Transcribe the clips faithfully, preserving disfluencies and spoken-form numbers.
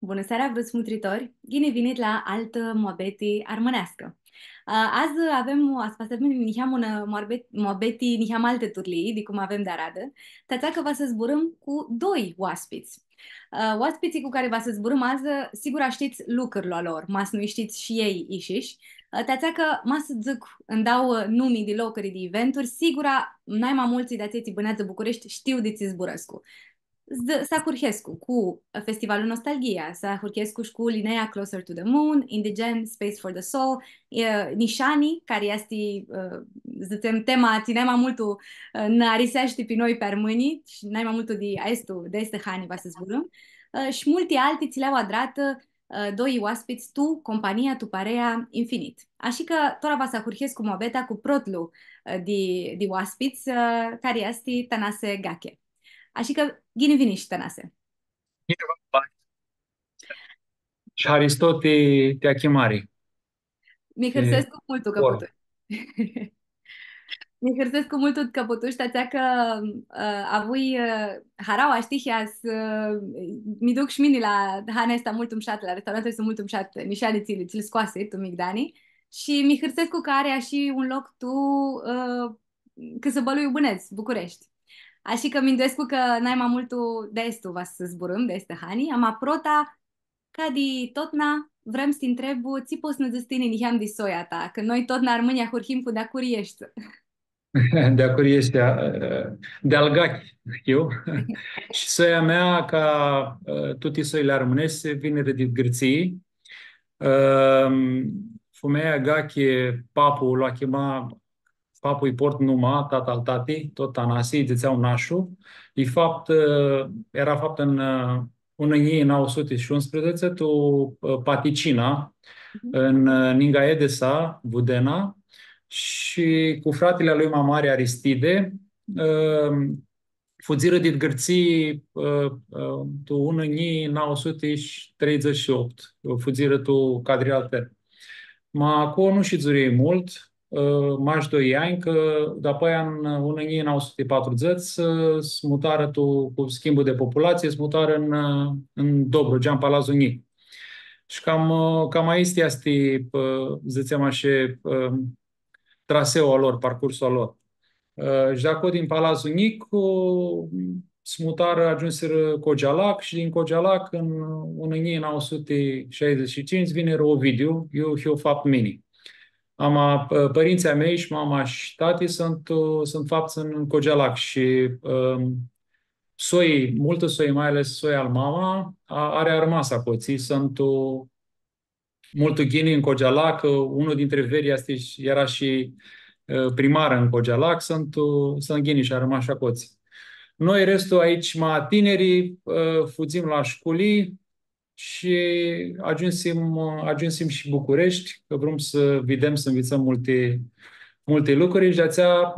Bunã seara, vruts mutritori! Ghini vinit la altã muabeti armãneascã. A, adzã avem, aspasem niheam unã muarbet-, muabeti niheam altã turlii di cum avem di aradã, ti atsea cã va s-zburãm cu doi oaspits. A, oaspitslji cu cari va s-zburãm adzã, sigura shtits lucrul a lor, ma s-nu-lj shtits shi elj ishish. A, ti atsea cã ma s-dzãc ndauã numi di locuri, di eventuri, sigura nai ma multsã di atselj tsi bãneadzã Bucureshti shtiu di tsi zburãscu. S-, s-ahurhescu cu Festivalul Nostalgia, s-ahurhescu shi cu Linnea Closer to the Moon, Indigen, Space for the Soul, e, Nishani, cari easti, e, dzãtsem, tema tsi nai ma multu, e, nã ariseashti pi noi pi armãnj, shi nai ma multu di aestu, di aestã hani va s-zburãm, e, shi multi alti tsi li au adratã, e, doi oaspits tu compania, tu parea Infinit. Ashi cã tora va s-ahurhescu muabeta cu protlu, e, di, di oaspits, e, cari easti Tanase Gache. Ashi cã, ghini vinish, Tanase. Ghini v-am. Shi haristo ti, ti achimari. Mi hãrsescu multu cã putush. Mi hãrsescu multu cã putush, ti atsea cã, ã, avui, ã, haraua, shtii, s-, ã, mi duc shi mini la hanea aestã multu mushatã, la restaurantul aestu multu mushat, Nishani tsi-l, tsi-l scoasi tu migdani. Shi mi hãrsescu cã ari shi un loc tu, ã, cãsãbãlu iu bãnedz, Bucureshti. Ashi cã minduescu cã nai ma multu di aestu va s-zburãm, di aestã hani, ama prota, ca di totna, vrem s-ti ntreb, tsi pots s-nã dzãts tini niheam di soia ta, cã noi totna armãnjlji ahurhim cu di-a curi eshti. Di-a curi eshti, a, di-al Gachi, eu. Shi soia mea, ca, a, tuti soili armãneshti, vinirã di Gãrtsii. Ãm, fumealja Gachi, papu lu achima, papu-lj port numa, tata al tati, tut Tanasi, lji dzãtsea Nashu. E faptã, ã, eara faptã tu, ã, unã njilji nauã suti shi unsprãdzatsi, tu, ã, Paticina, tu, ã, ningã Edesa, Vudena, shi cu fratili a lui ma mari Aristide, ã, fudzirã dit Gãrtsii, ã, ã, tu unã njilji nauã suti shi treidzãts shi optu, fudzirã tu Cadrilater. Ma aclo nu shidzurã multu, ã, mash doi anj, cã dapoaia tu unã njilji nauã suti patrudzãts, ã, s-mutarã tu, cu schimbul di populatsii, s-mutarã tu, ã, tu Dobrogea, tu Palatsul Njic. Shi cam, ã, cam aestu easti, ã, dzãtsem ashi, ã, traseul a lor, parcursul a lor. Ã, shi di aclo din Palatsul Njic, ã, s-mutarã, agiumsirã Cogealac shi din Cogealac, tu unã njilji nauã suti shaidzãts shi tsintsi, vinirã Ovidiu, iu, iu faptu mini. Ama, ã, pãrintsãlj a mei shi mama shi tati suntu, ã, suntu faptsã tu Cogealac shi, ã, soi, multã soi, mai ales soia al mama, a, ari armasã aclo, tsi suntu, ã, multu ghini tu Cogealac, cã unlu dintrã veri easti shi, eara shi, ã, primar tu Cogealac, suntu, ã, suntu ghini shi armash aclo. Noi, restul, aoatsi ma tinirlji, ã, fudzim la shculii shi agiumsim, ã, agiumsim shi Bucureshti, cã vrum s-videm, s-nvitsãm multi, multi lucruri shi di-atsea,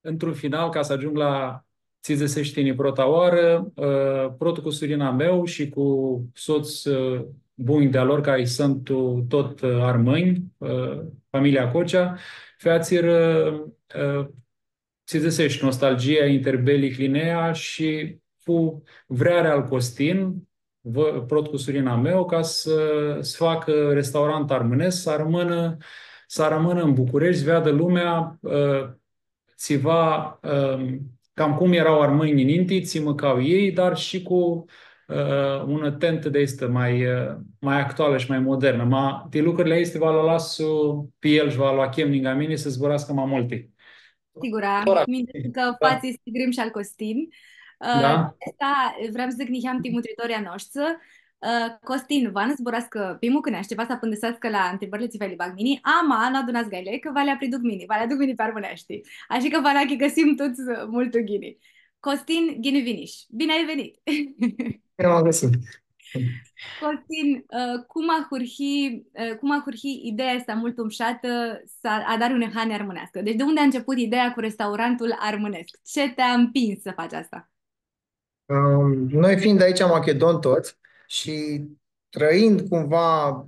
ã, tu un final, ca s-agiung la tsi dzãsesh tini prota oarã, ã, protlu cusurin a meu shi cu sots, ã, bunj di-a lor, cari suntu, ã, tut, ã, armãnj, ã, familia Cocea, featsirã, ã, tsi dzãsesh, Nostalgia, Interbelic, Linnea shi fu vrearea al Costin, vã-, protlu cusurin a meu, ca s-, s-facã restaurant armãnescu, s-armãnã, s-armãnã tu Bucureshti, s-veadã lumea, ã, tsiva, ãm, cam cum eara armãnjlji ninti, tsi mãca elj, dar shi cu, ã, unã tentã di aestã ma, ã, ma actualã shi ma modernã. Ma, ti lucrurli aesti va li las pi el shi va lu chem ningã mini s-zburascã ma multi. Sigura, minduescu cã fatsi s-grim shi al Costin. Ã, da. Aestã vream s-dzãc niheam ti mutritorlji a noshtri, Ã, Costin va nã zburascã pi mucãneashti, va s-apãndãseascã la ntribãrli tsi va li bag mini, ama nu adunats gaile, cã va li apriduc mini, va li aduc mini pi armãneashti. Ashi cã va li achicãsim tuts, ã, multu ghini. Costin, ghini vinish. Bine ai venit! Bine v-am găsit! Costin, ã, cum ahurhi, ã, cum ahurhi ideea aestã multu mushatã s-adari unã hani armãneascã? Deci, de unde a început ideea cu restaurantul armânesc? Ce te-a împins să faci asta? Ãm, noi fiind aici macedoni toți și trăind cumva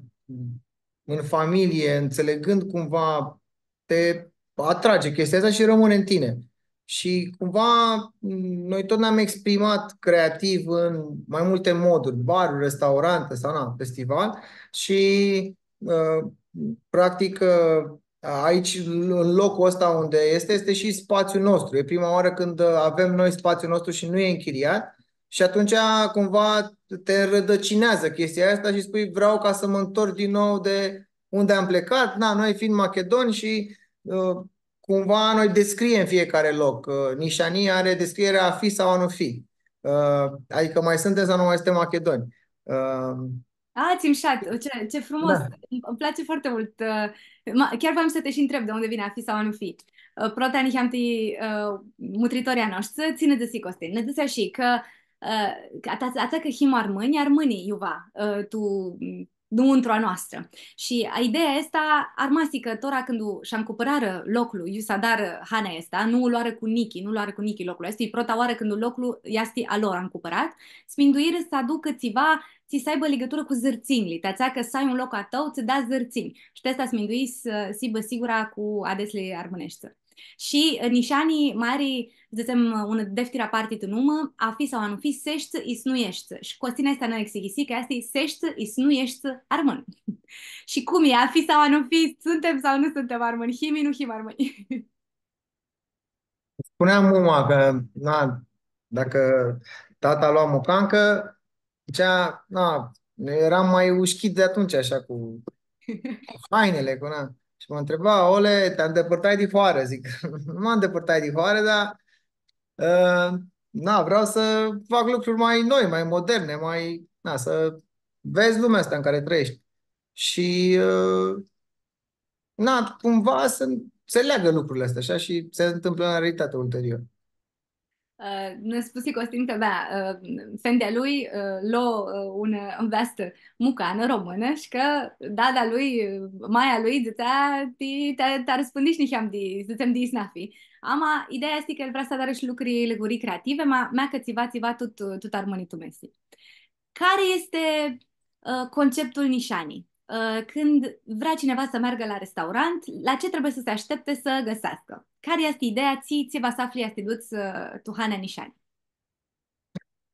în familie, înțelegând cumva, te atrage chestia asta și rămâne în tine. Și cumva, m, noi tot ne-am exprimat creativ în mai multe moduri, baruri, restaurante sau, na, festival. Și, ă, practic, ă, aici, în locul ăsta unde este, este și spațiul nostru. E prima oară când, ă, avem noi spațiul nostru și nu e închiriat. Și atunci, cumva, te rădăcinează chestia asta și spui, „Vreau ca să mă întorc din nou de unde am plecat.” Na, noi fiind macedoni și, ă, cumva noi descriem fiecare loc. Ă, Nishani are descrierea a fi sau a nu fi. Ă, adică mai suntem sau nu mai suntem macedoni. Ă, A, tsi mushat, ce, ce frumos. Da. Îmi, îmi place foarte mult. Ă, ma, chiar voiam să te și întreb de unde vine a fi sau a nu fi. Ă, prota niheam ti, ă, mutritorlji a noshtri, tsi nã dzãsi Costin. Nã dzãsi ashi cã, ă, cã ata, ata cã him armãnj, armãnjlji iuva, ã, tu, nãuntru a noastrã. Shi ideea aestã armasi cã tora cãndu sh-ancupãrarã loclu, iu s-adarã hana aestã, nu u loarã cu nichi, nu loarã cu nichi loclu aestu, e prota oarã cãndu loclu easti a lor ancupãrat, s-minduirã s-aducã tsiva tsi s-aibã ligãturã cu zãrtsinjli, ti atsea cã s-ai un loc a tãu, tsã da zãrtsinj. Shi ti aestã s-mindui s-, s-hibã sigura cu adetsli armãneshti. Shi, ã, nishani ma ari, dzãtsem, unã deftirã parti tu numã, a fi sau a nu fi, s-eshti i s-nu eshti. Shi Costin aestã nã exigisi cã easti s-eshti i s-nu eshti armãn. Shi cum e, a fi sau a nu fi, suntem sau nu suntem armãnj, him i nu him armãnj. Spunea muma cã, na, dacă tata lua mucancã, dzãtsea, na, eram mai ușchit de atunci, așa, cu, cu hainele, cu, na. Și mă întreba, „Ole, te îndepărtai de hoară.” Zic, „Nu mă îndepărtai de hoară, dar, ă, na, vreau să fac lucruri mai noi, mai moderne, mai, na, să vezi lumea asta în care trăiești.” Și, ă, na, cumva se, se leagă lucrurile astea, așa, și se întâmplă în realitate ulterior. Ã, nã spusi Costin cã, da, ã, fendi a lui, ã, lo, ã, unã, ã, nveastã mucanã, românã, shi cã dada lui, ã, maia lui, dzãtsea, ti, ti, ti arãspãndish niheam di, dzãtsem, di isnafi. Ama, ideea easti cã el vrea s-adarã shi lucri, lucri creative, ma, mea cã tsiva, tsiva, tut, tut armãnjlji tu mesi. Care este, ã, conceptul nishani? Ã, când vrea cineva să meargă la restaurant, la ce trebuie să se aștepte să găsească? Care este ideea, tsi, tsi va s-afli, easti duts, ã, tu hana nishani?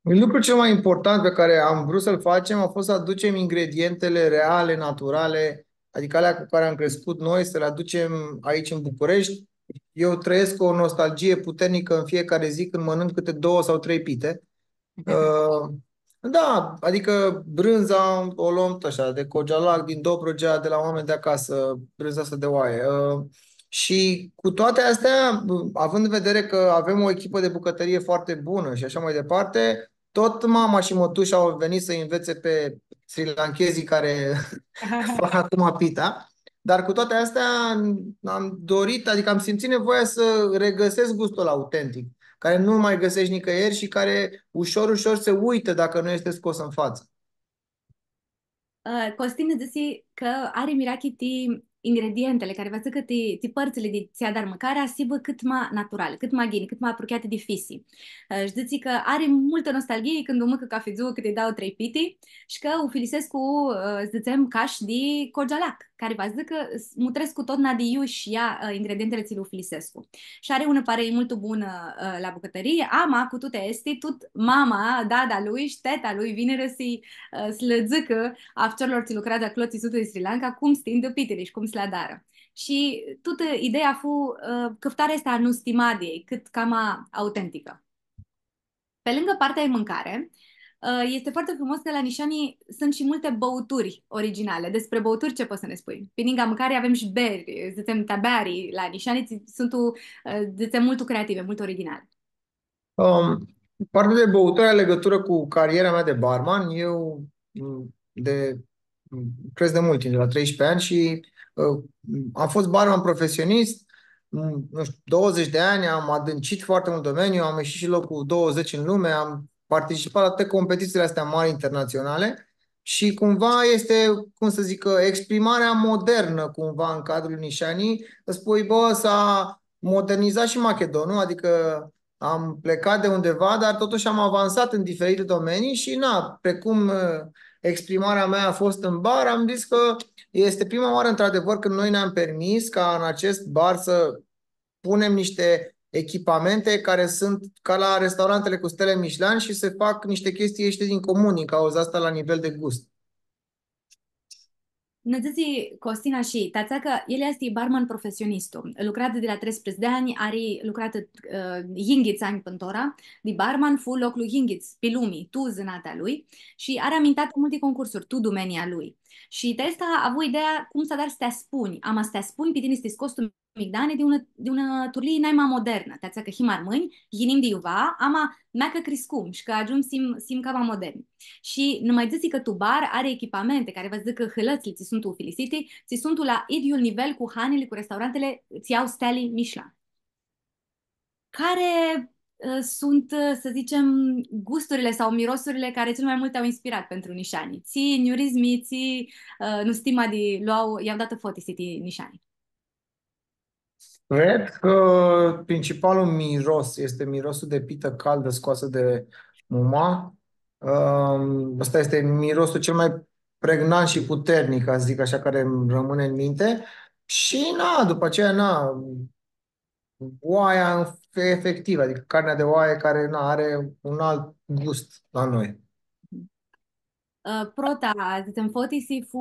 Lucrul cel mai important pe care am vrut să-l facem a fost să aducem ingredientele reale, naturale, adică alea cu care am crescut noi, să le aducem aici în București. Eu trăiesc o nostalgie puternică în fiecare zi când mănânc câte două sau trei pite. Ă, da, adică brânza o luăm așa, de Cogealac, din Dobrogea, de la oameni de acasă, brânza asta de oaie. Ă, și cu toate astea, având în vedere că avem o echipă de bucătărie foarte bună și așa mai departe, tot mama și mătușa au venit să învețe pe srilanchezii care fac acum pita. Dar cu toate astea am dorit, adică am simțit nevoia să regăsesc gustul autentic, care nu-l mai găsești nicăieri și care ușor, ușor se uită dacă nu este scos în față. Ã, Costin dzãsi cã ari mirachi ti ingredientele, cari va dzãcã ti, ti pãrtsãli di tsi adari mãcarea, s-hibã cãt ma naturali, cãt ma ghini, cãt ma aprucheati di fisi. Ã, shi dzãtsi cã ari multã nostalghii cãndu mãcã cafi dzuã cãti dauã, trei piti shi cã ufilisescu, ã, dzãtsem, cash di Cogealac, cari va dzãcã cã s-, mutrescu totna di iu sh-ia, ã, ingredientele tsi li ufilisescu. Shi ari unã parei multu bunã, ã, la bucãtãrii, ama cu tuti aesti, tut mama, dada lui shi teta lui vinirã s-lã, ã, s-lã dzãcã a ficiorlor tsi lucreadzã aclo, tsi suntu di Sri Lanka, cum s-tindã pitili shi cum s-li adarã. Shi tutã ideea fu, ã, cãftarea aestã a nustimadiei, cãt cama autenticã. Pe lângă partea de mâncare, ă, este foarte frumos că la Nishani sunt și multe băuturi originale. Despre băuturi ce poți să ne spui? Pe lângă mâncare avem și beri, dzãtsem, ta beari la Nishani, tsi suntu, ă, dzãtsem, multu creative, multu originale. Um, partea de băuturi are legătură cu cariera mea de barman. Eu, m, de, m, lucrez de mult timp, de la treisprezece ani și, ă, am fost barman profesionist, m, nu știu, douăzeci de ani, am adâncit foarte mult domeniul, am ieșit și locul douăzeci în lume, am participat la toate competițiile astea mari internaționale și cumva este, cum să zic, exprimarea modernă cumva în cadrul Nishani. Îți spui, „Bă, s-a modernizat și Machedonul”, adică am plecat de undeva, dar totuși am avansat în diferite domenii și, na, precum, ă, exprimarea mea a fost în bar, am zis că este prima oară, într-adevăr, când noi ne-am permis ca în acest bar să punem niște echipamente care sunt ca la restaurantele cu stele Michelin și se fac niște chestii ieșite din comun din cauza asta la nivel de gust. Nã dzãtsi Costin ashi, ti atsea cã el easti barman profesionistu. Lucreadzã di la treisprãdzatsi di anj, ari lucratã, ã, yinghits anj pãn tora, di barman fu loclu yinghits pi lumi, tu zãnatea lui, shi ari amintatã multi concursuri, tu dumenia lui. Shi ti aestã avu ideea cum s-adari s-ti aspunj, ama s-ti aspunj pi tini s-ti scots tu migdani di unã, di unã turlii naima modernã, ti atsea cã him armãnj, yinim di iuva, ama mea cã criscum shi cã agiumsim s-him cama moderni. Shi nã ma dzãsi cã tu bar ari echipamente, cari va s-dzãcã hãlãtsli tsi suntu ufilisiti, tsi suntu la idyiul nivel cu hanili, cu restaurantele tsi au steli Michelin. Care, ã, sunt, ã, să zicem, gusturile sau mirosurile care cel mai mult te-au inspirat pentru nishani? Tsi njurizmi, tsi, ã, nustimadi lu au, i-au datã fotisi ti nishani? Cred că principalul miros este mirosul de pită caldă scoasă de muma. Ăsta este mirosul cel mai pregnant și puternic, ca să zic așa, care îmi rămâne în minte. Și, na, după aceea, na, oaia, efectiv, adică carnea de oaie care, na, are un alt gust la noi. Ã, prota, dzãtsem, fotisi fu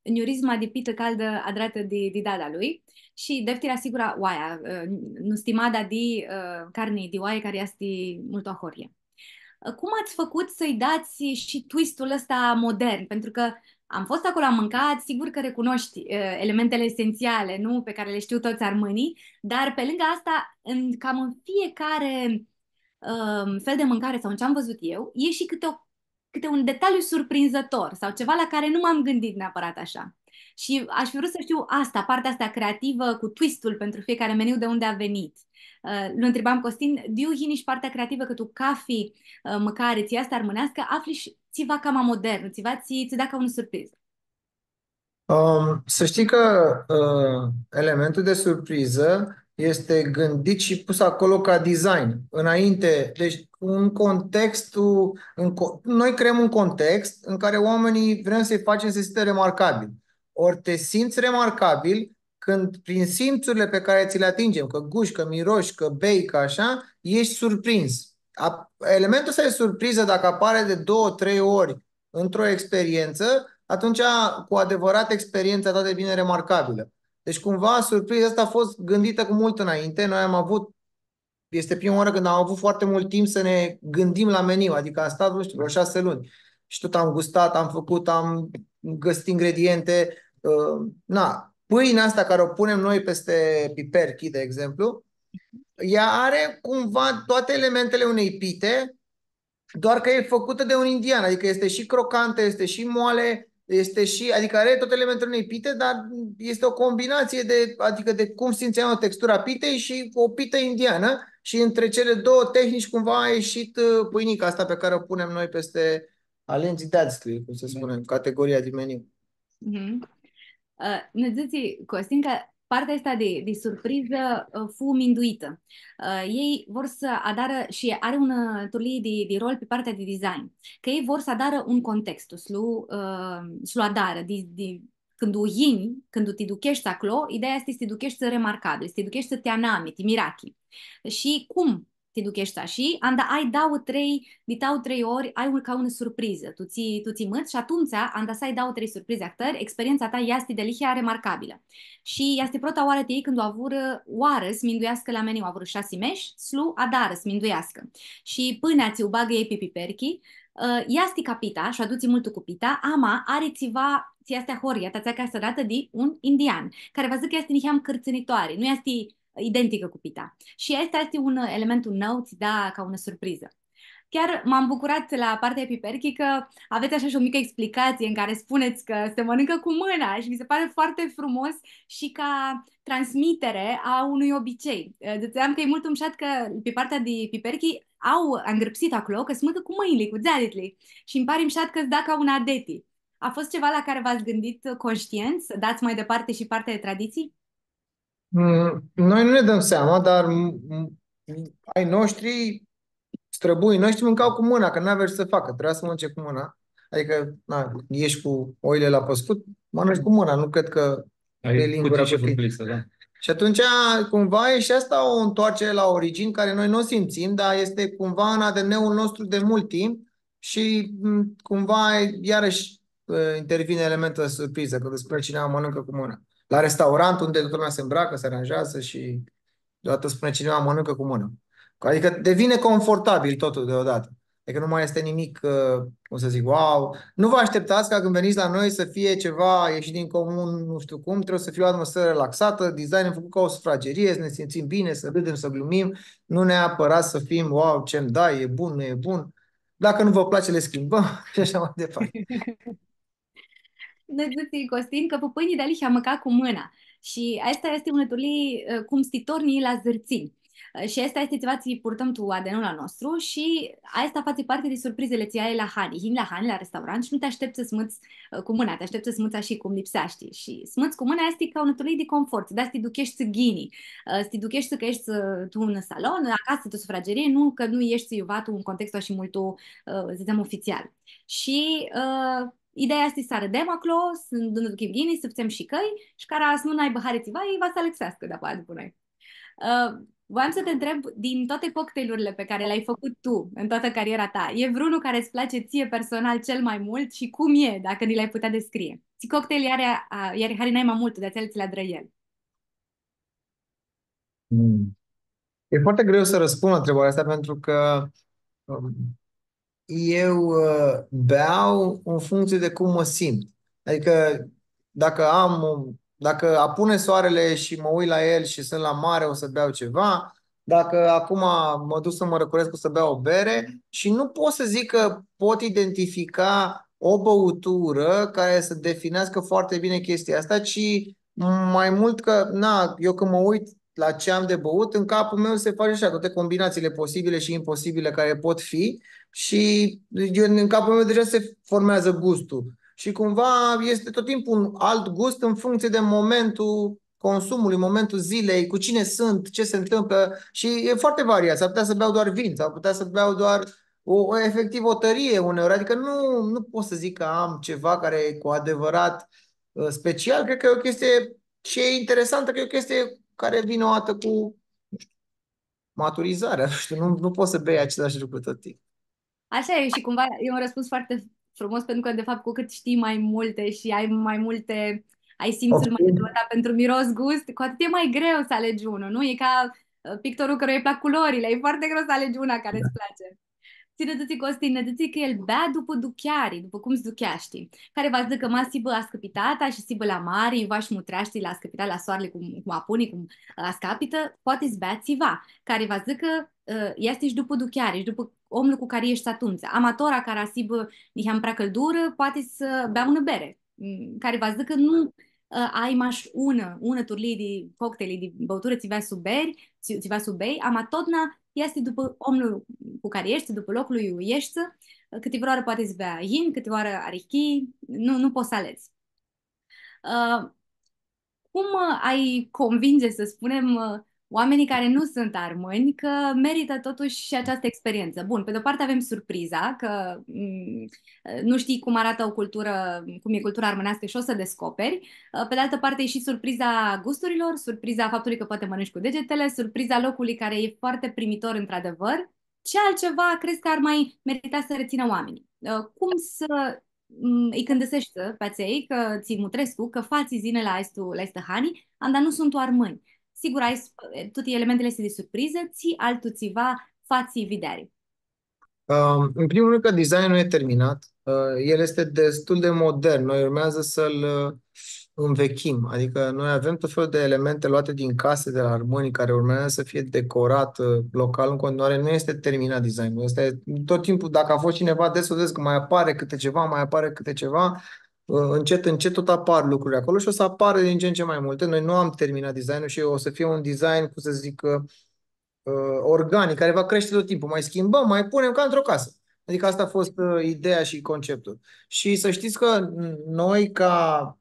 njurizma di pitã caldã adratã di, di dada lui shi deftira, sigura, oaia, ã, nustimada di, ã, carni di oaie, cari easti multu ahoryea. Ã, cum ați făcut să-i dați și twist-ul ăsta modern? Pentru că am fost acolo, am mâncat, sigur că recunoști, ã, elementele esențiale, nu? Pe care le știu toți armânii, dar pe lângă asta, în, cam în fiecare, ã, fel de mâncare sau în ce am văzut eu, e și câte o câte un detaliu surprinzător sau ceva la care nu m-am gândit neapărat așa. Și aș fi vrut să știu asta, partea asta creativă cu twist-ul pentru fiecare meniu, de unde a venit. Ã, lu ntribam Costin, di iu yini shi partea creativã cã tu cafi, ã, mãcari, tsi easti armãneascã, afli shi tsiva cama modern, tsiva tsi, tsi da ca unã surprizã. Um, să știi că, uh, elementul de surpriză este gândit și pus acolo ca design. Înainte, deci în contextul, în co-, noi creăm un context în care oamenii vrem să-i facem să se simtă remarcabili. Ori te simți remarcabil când prin simțurile pe care ți le atingem, că guști, că miroși, că bei, că așa, ești surprins. A-, elementul ăsta de surpriză, dacă apare de două, trei ori într-o experiență, atunci cu adevărat experiența ta devine remarcabilă. Deci cumva surpriza asta a fost gândită cu mult înainte. Noi am avut, este prima oară când am avut foarte mult timp să ne gândim la meniu, adică am stat, nu știu, vreo șase luni. Și tot am gustat, am făcut, am găsit ingrediente. Ă, na, pâinea asta care o punem noi peste piperchi, de exemplu, ea are cumva toate elementele unei pite, doar că e făcută de un indian, adică este și crocantă, este și moale, este și, adică are toate elementele unei pite, dar este o combinație de, adică de cum simți o textura pitei și o pită indiană și între cele două tehnici cumva a ieșit, ă, pâinica asta pe care o punem noi peste alengi de azi, cum să spunem, categoria de meniu. Mhm. Ã, nã dzãtsi, Costin, cã partea aestã di, di surprizã, ã, fu minduitã. Ã, elj vor s-adarã, shi ari unã turlii di, di rol pi partea di design, cã elj vor s-adarã un context, s-lu, ã, s-lu adarã, di, di, cãndu yini, cãndu ti ducheshti aclo, ideea easti s-ti ducheshti remarcabil, s-ti ducheshti ti anami, ti mirachi. Shi cum ti ducheshti ashi, anda ai dauã, trei, di dauã, trei ori, ai un, ca unã surprizã, tu tsi, tu tsi mãts, shi atumtsea, anda s-ai dauã, trei surprizi ahtãri, experientsa ta easti dealihea remarcabilã. Shi easti prota oarã ti elj cãndu avurã oarã s-minduiascã la meniu, avurã shasi mesh, s-lu adarã, s-minduiascã. Shi pãnea tsi u bagã elj pi piperchi, ã, easti ca pita, shi u adutsi multu cu pita, ama ari tsiva, tsi easti ahoryea, ti atsea cã easti datã di un indian, cari va dzãcã cã easti niheam cãrtsãnitoari, nu easti identicã cu pita. Shi aestã easti un elementu nãu, tsi da ca unã surprizã. Chiar m-am bucurat la partea piperchi cã aveți așa și o mică explicație în care spuneți că se mănâncă cu mâna și mi se pare foarte frumos și ca transmitere a unui obicei. Dzãtseam cã e multu mushat cã pi partea di piperchi au angrãpsit aclo cã s-mãcã cu mãnjli, cu dzeaditli. Shi nji pari mushat cã s-da ca un adeti. A fost ceva la care v-ați gândit conștient, să dați mai departe și partea de tradiții? Mm, noi nu ne dăm seama, dar, m-, m-, ai noștri, străbunii noștri mâncau cu mâna, că n-avea ce să facă, trebuia să mănânce cu mâna. Adică, na, ieși cu oile la păscut, mănânci cu mâna, nu cred că e lingura cu tine. Da. Și atunci, cumva, e și asta o întoarcere la origini care noi nu o simțim, dar este cumva în A D N-ul nostru de mult timp și, m, cumva, iarăși, ă, intervine elementul de surpriză, când îți spune cineva: „Mănâncă cu mâna.” La restaurant, unde toată lumea se îmbracă, se aranjează și deodată spune cineva: „Mănâncă cu mâna.” Adică devine confortabil totul deodată. Adică nu mai este nimic, ă, cum să zic, wow. Nu vă așteptați ca când veniți la noi să fie ceva ieșit din comun, nu știu cum, trebuie să fie o atmosferă relaxată, designul făcut ca o sufragerie, să ne simțim bine, să râdem, să glumim, nu neapărat să fim, wow, ce-mi dai, e bun, nu e bun. Dacă nu vă place, le schimbăm și așa mai departe. Ne dzãtsi Costin cã pãpãnjlji dealihea mãca cu mãna. Shi aestã easti unã turlii, ã, cum s-ti tornji la zãrtsinj. Ã, shi aestã easti tsiva tsi purtãm tu A D N-ul a nostru shi aestã fatsi parti di surprizili tsi ai la hani. Yini la hani, la restaurant shi nu ti ashteptsã s-mãts, ã, cu mãna, ti ashteptsã s-mãts ashi cum lipseashti. Shi s-mãts cu mãna easti ca unã turlii di confort, da, s-ti ducheshti ghini, ã, s-ti ducheshti cã eshti, ã, tu un salon, acasã, tu sufragerie, nu cã nu eshti iuva tu un context ashi multu, ã, s-dzãtsem, ofitsial. Shi, ã, ideea easti s-arãdem aclo, s-nã duchim ghini, s-fãtsem shicãi, shi cara s-nu nã aibã hari tsiva, elj va s-alãxeascã dapoaia dupã noi. Ã, voiam s-ti ntreb, din toate cocktailurile pe care le-ai făcut tu în toată cariera ta, e vreunul care îți place ție personal cel mai mult și cum e, dacă ni l-ai putea descrie? Tsi cocktail i-ari, a, i-ari hari nai ma multu di atseali tsi li adrã el? Mm. E foarte greu să răspund la întrebarea asta pentru că, um, eu, uh, beau în funcție de cum mă simt. Adică dacă am, dacă apune soarele și mă uit la el și sunt la mare, o să beau ceva. Dacă acum mă duc să mă răcoresc, o să beau o bere și nu pot să zic că pot identifica o băutură care să definească foarte bine chestia asta, ci mai mult că, na, eu când mă uit la ce am de băut, în capul meu se face așa, toate combinațiile posibile și imposibile care pot fi și eu, în capul meu deja se formează gustul. Și cumva este tot timpul un alt gust în funcție de momentul consumului, momentul zilei, cu cine sunt, ce se întâmplă și e foarte variat. S-ar putea să beau doar vin, s-ar putea să beau doar o, o, efectiv o tărie uneori. Adică nu, nu pot să zic că am ceva care e cu adevărat, ă, special. Cred că e o chestie și e interesantă, că e o chestie care vine o dată cu, nu știu, maturizarea. Nu știu, nu, nu poți să bei același lucru tot timpul. Așa e, și cumva e un răspuns foarte frumos, pentru că, de fapt, cu cât știi mai multe și ai mai multe, ai simțul mai dezvoltat pentru miros, gust, cu atât e mai greu să alegi unul, nu? E ca, ă, pictorul căruia îi plac culorile, e foarte greu să alegi una care îți place. Tsi nã dzãtsi Costin, nã dzãtsi cã el bea dupã ducheari, dupã cum s-ducheashti. Cari va s-dzãcã ma s-hibã ascãpitata shi s-hibã la mari, va shi mutreashti la ascãpitata, la soarli, cum, cum apuni, cum, ã, ascãpitã, poati s-bea tsiva. Cari va s-dzãcã, ã, easti shi dupã ducheari, shi dupã omlu cu cari eshti atumtsea. Ama tora cara s-hibã niheam prea cãldurã, poati s-bea unã bere. Mm, cari va s-dzãcã nu, ã, ai mash unã, unã turlii di cocktaili, di bãuturã, tsi va s-u beri, tsi, tsi va s-u bei, ama totna easti dupã omlu cu cari eshti, dupã loclu iu eshti, cãtivãrãoarã poati s-bea yin, cãtivãrãoarã arihchii, nu, nu pots s-aledz. Ã, cum, ã, ai convinge, să spunem, ã, oamenii care nu sunt armâni că merită totuși și această experiență? Bun, pe de-o parte avem surpriza, că, mm, nu știi cum arată o cultură, cum e cultura armânească și o să descoperi. Ă, pe de altă parte, e și surpriza gusturilor, surpriza faptului că poate mănânci cu degetele, surpriza locului care e foarte primitor, într-adevăr. Ce altceva crezi că ar mai merita să rețină oamenii? Ă, cum să, m, îi cãndãseshti pi atselj, cã tsi mutrescu, cã fatsi s-yinã la aestu, la aestã hani, anda nu suntu armãnj? Sigur, ai s-, tuti elementele aesti di surprizã, tsi altu tsiva fatsi videari? Um, în primul rând că designul nu e terminat. Uh, el este destul de modern. Noi urmează să-l, uh, învechim. Adică noi avem tot felul de elemente luate din case de la armâni care urmează să fie decorat, uh, local în continuare. Nu este terminat designul. Este tot timpul, dacă a fost cineva des, o să vedeți că mai apare câte ceva, mai apare câte ceva. Uh, încet, încet tot apar lucruri acolo și o să apară din ce în ce mai multe. Noi nu am terminat designul și o să fie un design, cum să zic, uh, uh, organic, care va crește tot timpul. Mai schimbăm, mai punem ca într-o casă. Adică asta a fost, uh, ideea și conceptul. Și să știți că n-, noi, ca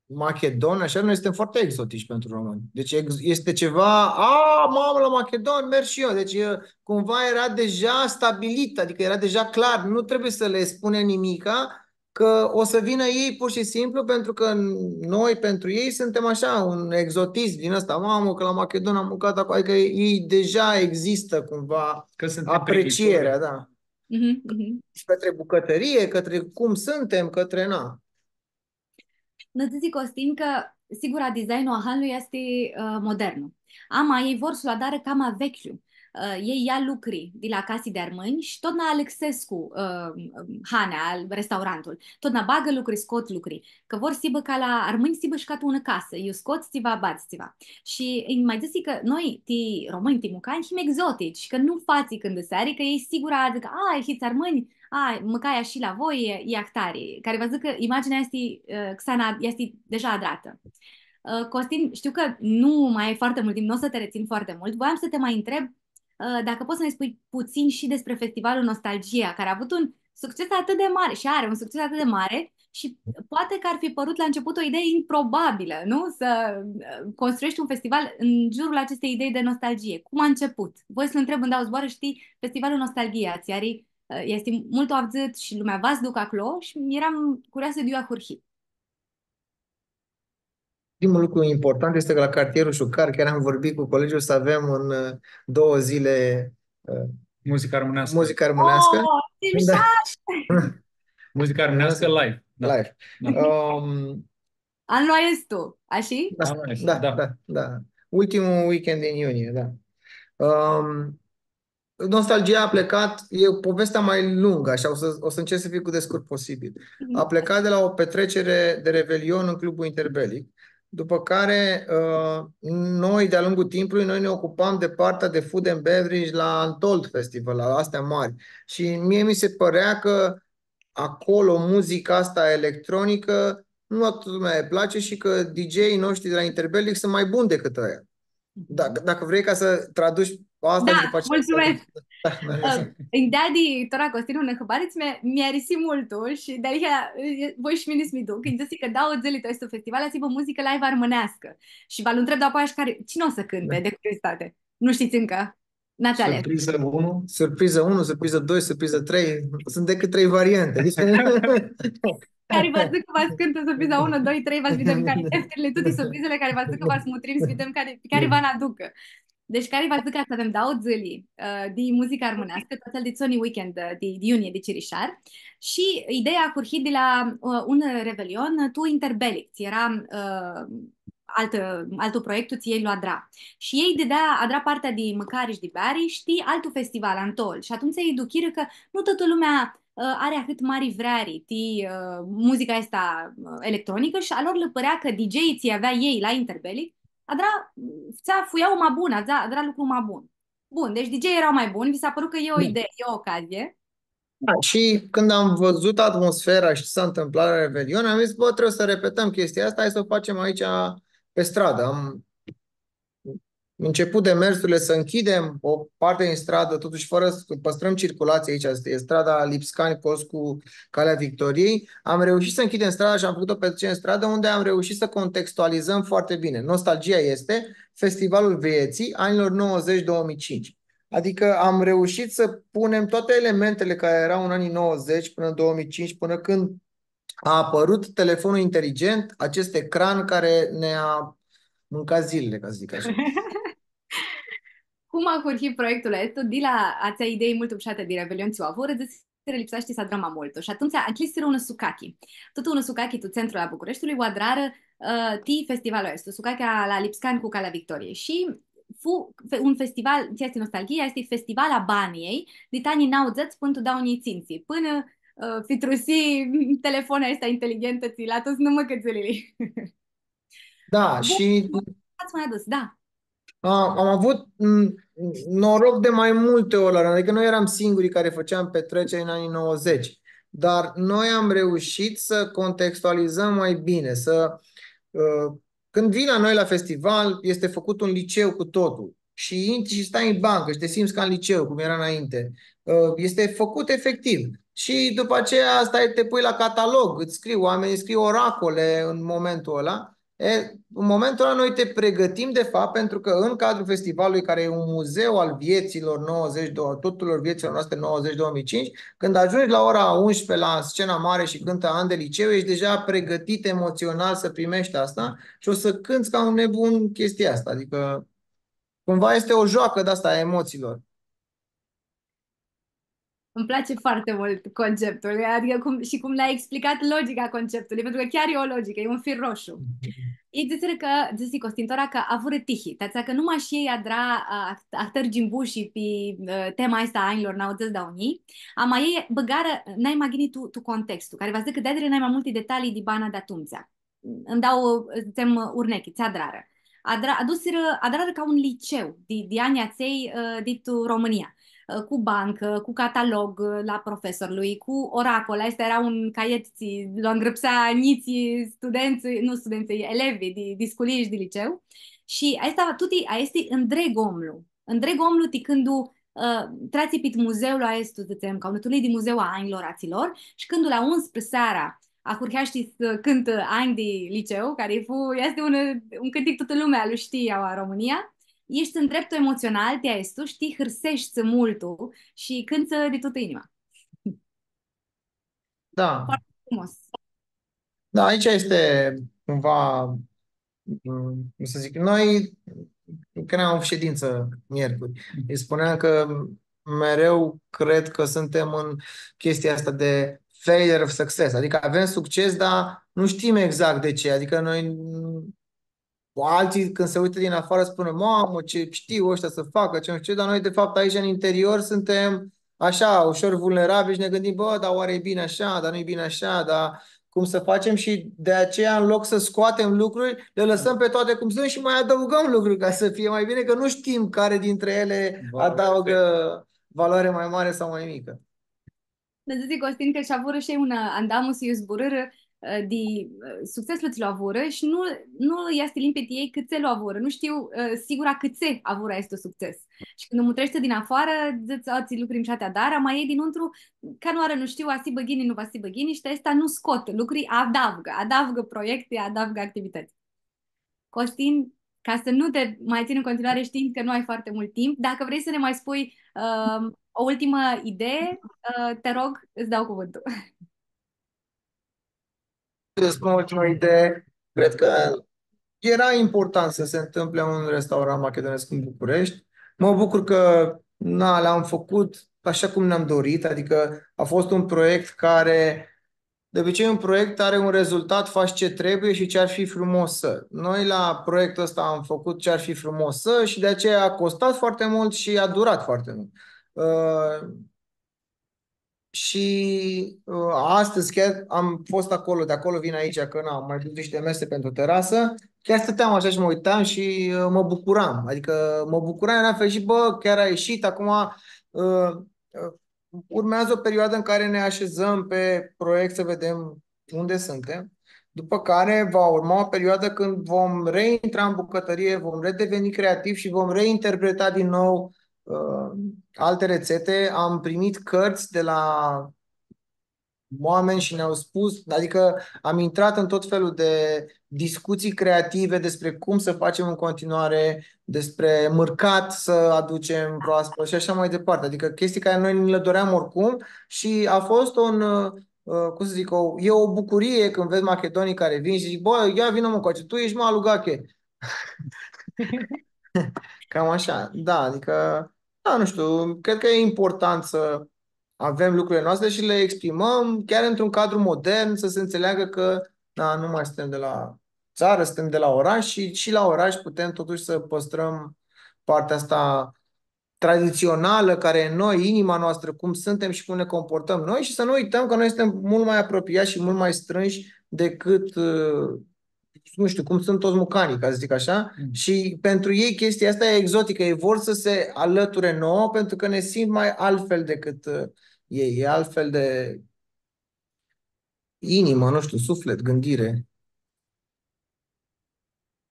macedoni, așa, noi suntem foarte exotici pentru români. Deci ex-, este ceva, „A, mamă, la macedoni, merg și eu.” Deci, uh, cumva era deja stabilit, adică era deja clar, nu trebuie să le spunem nimica, Că o să vină ei pur și simplu pentru că noi, pentru ei, suntem așa, un exotism din ăsta. Mamă, că la Machedon am mâncat acolo. Adică ei deja există cumva Că suntem aprecierea, privitori. Da. Mhm, mhm. Și către bucătărie, către cum suntem, către, na. Nã dzãtsi Costin cã, sigura, designul a hanlui easti, ã, modernu. Ama elj vor s-lu adarã cama vecljiu. Ã, elj ia lucri di la casi di armãnj shi totna alãxescu, ã, hanea, restaurantul. Totna bagã lucri, scot lucri. Cã vor s-hibã ca la armãnj, s-hibã shi ca tu unã casã. Iu scots tsiva, badz tsiva. Shi nj-ma dzãsi cã noi, ti romãnj, ti mucanj, him exotici, cã nu fatsi cãndãseari, cã elj sigura dzãc, „A, hits armãnj, a, mãcai ashi la voi, e, e ahtari”, cari va s-dzãcã cã imaginea easti, ã, xana, easti deja adratã. Ã, Costin, știu că nu mai ai foarte mult timp, nu o să te rețin foarte mult. Voiam să te mai întreb, ã, dacă poți să ne spui puțin și despre Festivalul Nostalgia, care a avut un succes atât de mare și are un succes atât de mare și poate că ar fi părut la început o idee improbabilă, nu? Să, ã, construiești un festival în jurul acestei idei de nostalgie. Cum a început? Voi să-l întreb în două zboară, știi, Festivalul Nostalgia, tsi ari, ã, easti multu avdzãt shi lumea va s-ducã aclo shi eram curioasã di iu ahurhi. Primul lucru important este că la cartierul Șucar, chiar am vorbit cu colegii, o să avem în, ă, două zile, ă, Muzica armânească. Muzica armânească. Oh, Da. Muzica armânească live. Da. Live. Da. Um, Anul aestu, ashi? Da, Anul aestu, da, da. Da, da. Ultimul weekend din iunie, da. Um, Nostalgia a plecat, e o poveste mai lungă, așa, o să, o să încerc să fiu cât de scurt posibil. Mhm. A plecat de la o petrecere de Revelion în Clubul Interbelic, după care, ă, noi, de-a lungul timpului, noi ne ocupam de partea de food and beverage la Untold Festival, la astea mari. Și mie mi se părea că acolo muzica asta electronică nu la toată lumea îi place și că D J-ii noștri de la Interbelic sunt mai buni decât ăia. Dacă, dacă vrei ca să traduci asta Da, și după aceea să mulțumesc. Da, da, Ã, nj-deadi tora Costin unã hãbari, tsi mi, mi arisi multu shi di-aia, e, voi shi mini s-mi duc. Nj-dzãsi cã dauã dzãli tu aestu festival va s-hibã muzicã live armãneascã. Shi va-l ntreb dapoaia shi cari, cine o să cânte, de curiozitate. Nu știți încă. N-ați ales. Surpriză unu. Surpriză unu, surpriză doi, surpriză trei. Sunt decât trei variante. Cari va s-dzãcã cã va s-cãntã surpriza unu, doi, trei, va s-videm cari. Deftiri, tuti surprizili cari va s-dzãcã cã va s-mutrim, s-videm cari, cari va nã aducã. Deci, cari va s-dzãcã cã avem dauã dzãli, ã, di muzicã armãneascã, tu atsel dit Sony Weekend, ã, di, di iunie, di Cirishar. Shi ideea ahurhi di la, ã, un Revelion, ã, tu Interbelic, tsi eara, ã, altã, altu proiectu, tsi elj lu adra. Shi elj didea, adra partea di mãcari shi di beari, shi ti altu festival, Untold. Shi atumtsea elj duchirã cã nu tutã lumea, ã, ari ahãt mari vreari ti, ã, muzica aestã, ã, electronicã shi a lor lã pãrea cã D J-ii tsi avea elj la Interbelic, adra, ftsea, fuiau ma bun, adra, adra lucru ma bun. Bun, deci D J-ii eara ma buni, vi s-a pãrut cã e o idee, e o ocazie. Da, și când am văzut atmosfera și ce s-a întâmplat la Revelion, am zis, „Bă, trebuie să repetăm chestia asta, hai să o facem aici pe stradă.” Am început demersurile să închidem o parte din stradă, totuși fără să păstrăm circulația aici, este strada Lipscani, colț cu Calea Victoriei. Am reușit să închidem strada și am făcut o petrecere în stradă unde am reușit să contextualizăm foarte bine. Nostalgia este Festivalul Vieții anilor nouăzeci două mii cinci. Adică am reușit să punem toate elementele care erau în anii nouăzeci până în două mii cinci, până când a apărut telefonul inteligent, acest ecran care ne-a mâncat zilele, ca să zic așa. Cum ahurhi proiectul aestu, di la atsea idei multu mushatã di Revelion tsi u avurã, dzãsirã, lipseashti s-adrãm ma multu. Shi atumtsea ncljisirã unã sucachi. Tutã unã sucachi tu centrul a Bucureshtului u adrarã, ã, ti festivalul aestu, sucachea la Lipscani cu Calea Victoriei. Shi fu fe-, un festival, tsi easti Nostalgia, easti festival a baniljei, dit anjlji nauãdzãts pãnã tu dauã njilji tsintsi, pãnã, ã, fitrusi telefonea aestã inteligentă, tsi la tuts nã mãcã dzãlili. Da, Bun, și ați mai adus, da. A, am avut, m, noroc de mai multe ori la rând, adică noi eram singurii care făceam petreceri în anii nouăzeci, dar noi am reușit să contextualizăm mai bine, să, ă, când vii la noi la festival, este făcut un liceu cu totul și intri și stai în bancă și te simți ca în liceu, cum era înainte. Ă, este făcut efectiv. Și după aceea stai, te pui la catalog, îți scriu, oamenii scriu oracole în momentul ăla. E, în momentul ăla noi te pregătim, de fapt, pentru că în cadrul festivalului, care e un muzeu al vieților nouăzeci, două, tuturor vieților noastre nouăzeci două mii cinci, când ajungi la ora unsprezece la scena mare și cântă An de liceu, ești deja pregătit emoțional să primești asta și o să cânți ca un nebun chestia asta. Adică, cumva este o joacă de asta a emoțiilor. Îmi place foarte mult conceptul, adică cum, și cum ne-ai explicat logica conceptului, pentru că chiar e o logică, e un fir roșu. Ei dzãsirã cã, dzãsi Costin tora cã avurã tihi, ti atsea cã nu mash elj adra, a, ahtãri gimbushi pi, ã, tema aestã a anjlor nauãdzãts, dauã njilji, ama elj bãgarã nai ma ghini tu, tu contextul, cari va s-dzãcã cã deadirã nai ma multi detalii di bana di atumtsea. Ãnj dau, dzãtsem, urnechi, tsi adrarã. Adra-, adusirã, adrarã ca un liceu di, di anjlji atselj, ã, ditu Romãnia. Ã, cu bancã, cu catalog, ã, la profesorlui, cu oracol. Aestã eara un caiet, tsi lu angrãpsea njitslji studentsã, nu studentsã, elevi di, di sculii shi di liceu. Shi aestã, tuti, aesti ãndreg omlu. Ãndreg omlu ti cãndu, ã, treatsi pit muzeul aestu, dzãtsem, ca unã turlii di muzeu a anjlor atsilor, shi cãndu la unsprãdzatsi seara ahurheashti s-cãntã Anj di liceu, cari fu, easti un, un cãntic tutã lumea lu shtii aua Romãnia, eshti ndreptu emoțional ti aestu, shtii, hãrseshti multu shi cãntsã di tutã inima. Da. Foarte frumos. Da, aici este cumva, mm, cum să zic, noi, când am avut ședință miercuri, îi spuneam că mereu cred că suntem în chestia asta de failure of success, adică avem succes, dar nu știm exact de ce, adică noi, mm, alții când se uită din afară spun, „Mamă, ce știu ăștia să facă, ce nu știu”, dar noi, de fapt, aici, în interior, suntem așa, ușor vulnerabili și ne gândim, „Bă, dar oare e bine așa, dar nu e bine așa, dar cum să facem?” Și de aceea, în loc să scoatem lucruri, le lăsăm pe toate cum sunt și mai adăugăm lucruri ca să fie mai bine, că nu știm care dintre ele adaugă valoare mai mare sau mai mică. Nã dzãsi Costin cã shi avurã shi elj un, ã, andamusi, iu zburãrã, ã, di, ã, succeslu tsi lu avurã shi nu, nu easti limpidi elj cãtse lu avurã. Nu shtiu, ã, sigura cãtse avurã aestu succes. Shi cãndu mutreshti din afarã, dzãts, „A, tsi lucri mushati adarã”, ama elj dinãuntru, canãoarã nu shtiu, va s-hibã ghini, nu va s-hibã ghini, shi aestã nu scot lucri, adavgã, adavgã proiecti, adavgã activități. Costin, ca să nu te mai țin în continuare, știind că nu ai foarte mult timp, dacă vrei să ne mai spui, um, o ultimă idee, uh, te rog, îți dau cuvântul. Să spun ultima idee. Cred că era important să se întâmple un restaurant macedonesc în București. Mă bucur că, na, l-am făcut așa cum ne-am dorit, adică a fost un proiect care De obicei, un proiect are un rezultat, faci ce trebuie și ce ar fi frumos să. Noi, la proiectul ăsta, am făcut ce ar fi frumos să și de aceea a costat foarte mult și a durat foarte mult. Ă, și, ă, astăzi chiar am fost acolo, de acolo vin aici, că n-am mai dus niște mese pentru terasă. Chiar stăteam așa și mă uitam și, ă, mă bucuram. Adică mă bucuram, eram fericit, „Bă, chiar a ieșit, acum, ă, ă, urmează o perioadă în care ne așezăm pe proiect să vedem unde suntem, după care va urma o perioadă când vom reintra în bucătărie, vom redeveni creativi și vom reinterpreta din nou, ă, alte rețete.” Am primit cărți de la oameni și ne-au spus, adică am intrat în tot felul de discuții creative despre cum să facem în continuare, despre mărcat să aducem proaspăt și așa mai departe. Adică chestii care noi ni le doream oricum și a fost un, ă, cum să zic, o, e o bucurie când vezi macedonii care vin și zic, „Bă, ia vină mă încoace, tu ești, mă, alugache.” Cam așa, da, adică, da, nu știu, cred că e important să avem lucrurile noastre și le exprimăm chiar într-un cadru modern, să se înțeleagă că, da, nu mai suntem de la țară, suntem de la oraș și, și la oraș putem totuși să păstrăm partea asta tradițională care e în noi, inima noastră, cum suntem și cum ne comportăm noi și să nu uităm că noi suntem mult mai apropiați și mult mai strânși decât, ă, nu știu, cum sunt toți mucanii, ca să zic așa, mm, și pentru ei chestia asta e exotică, ei vor să se alăture nouă pentru că ne simt mai altfel decât, ă, ei, e altfel de inimă, nu știu, suflet, gândire.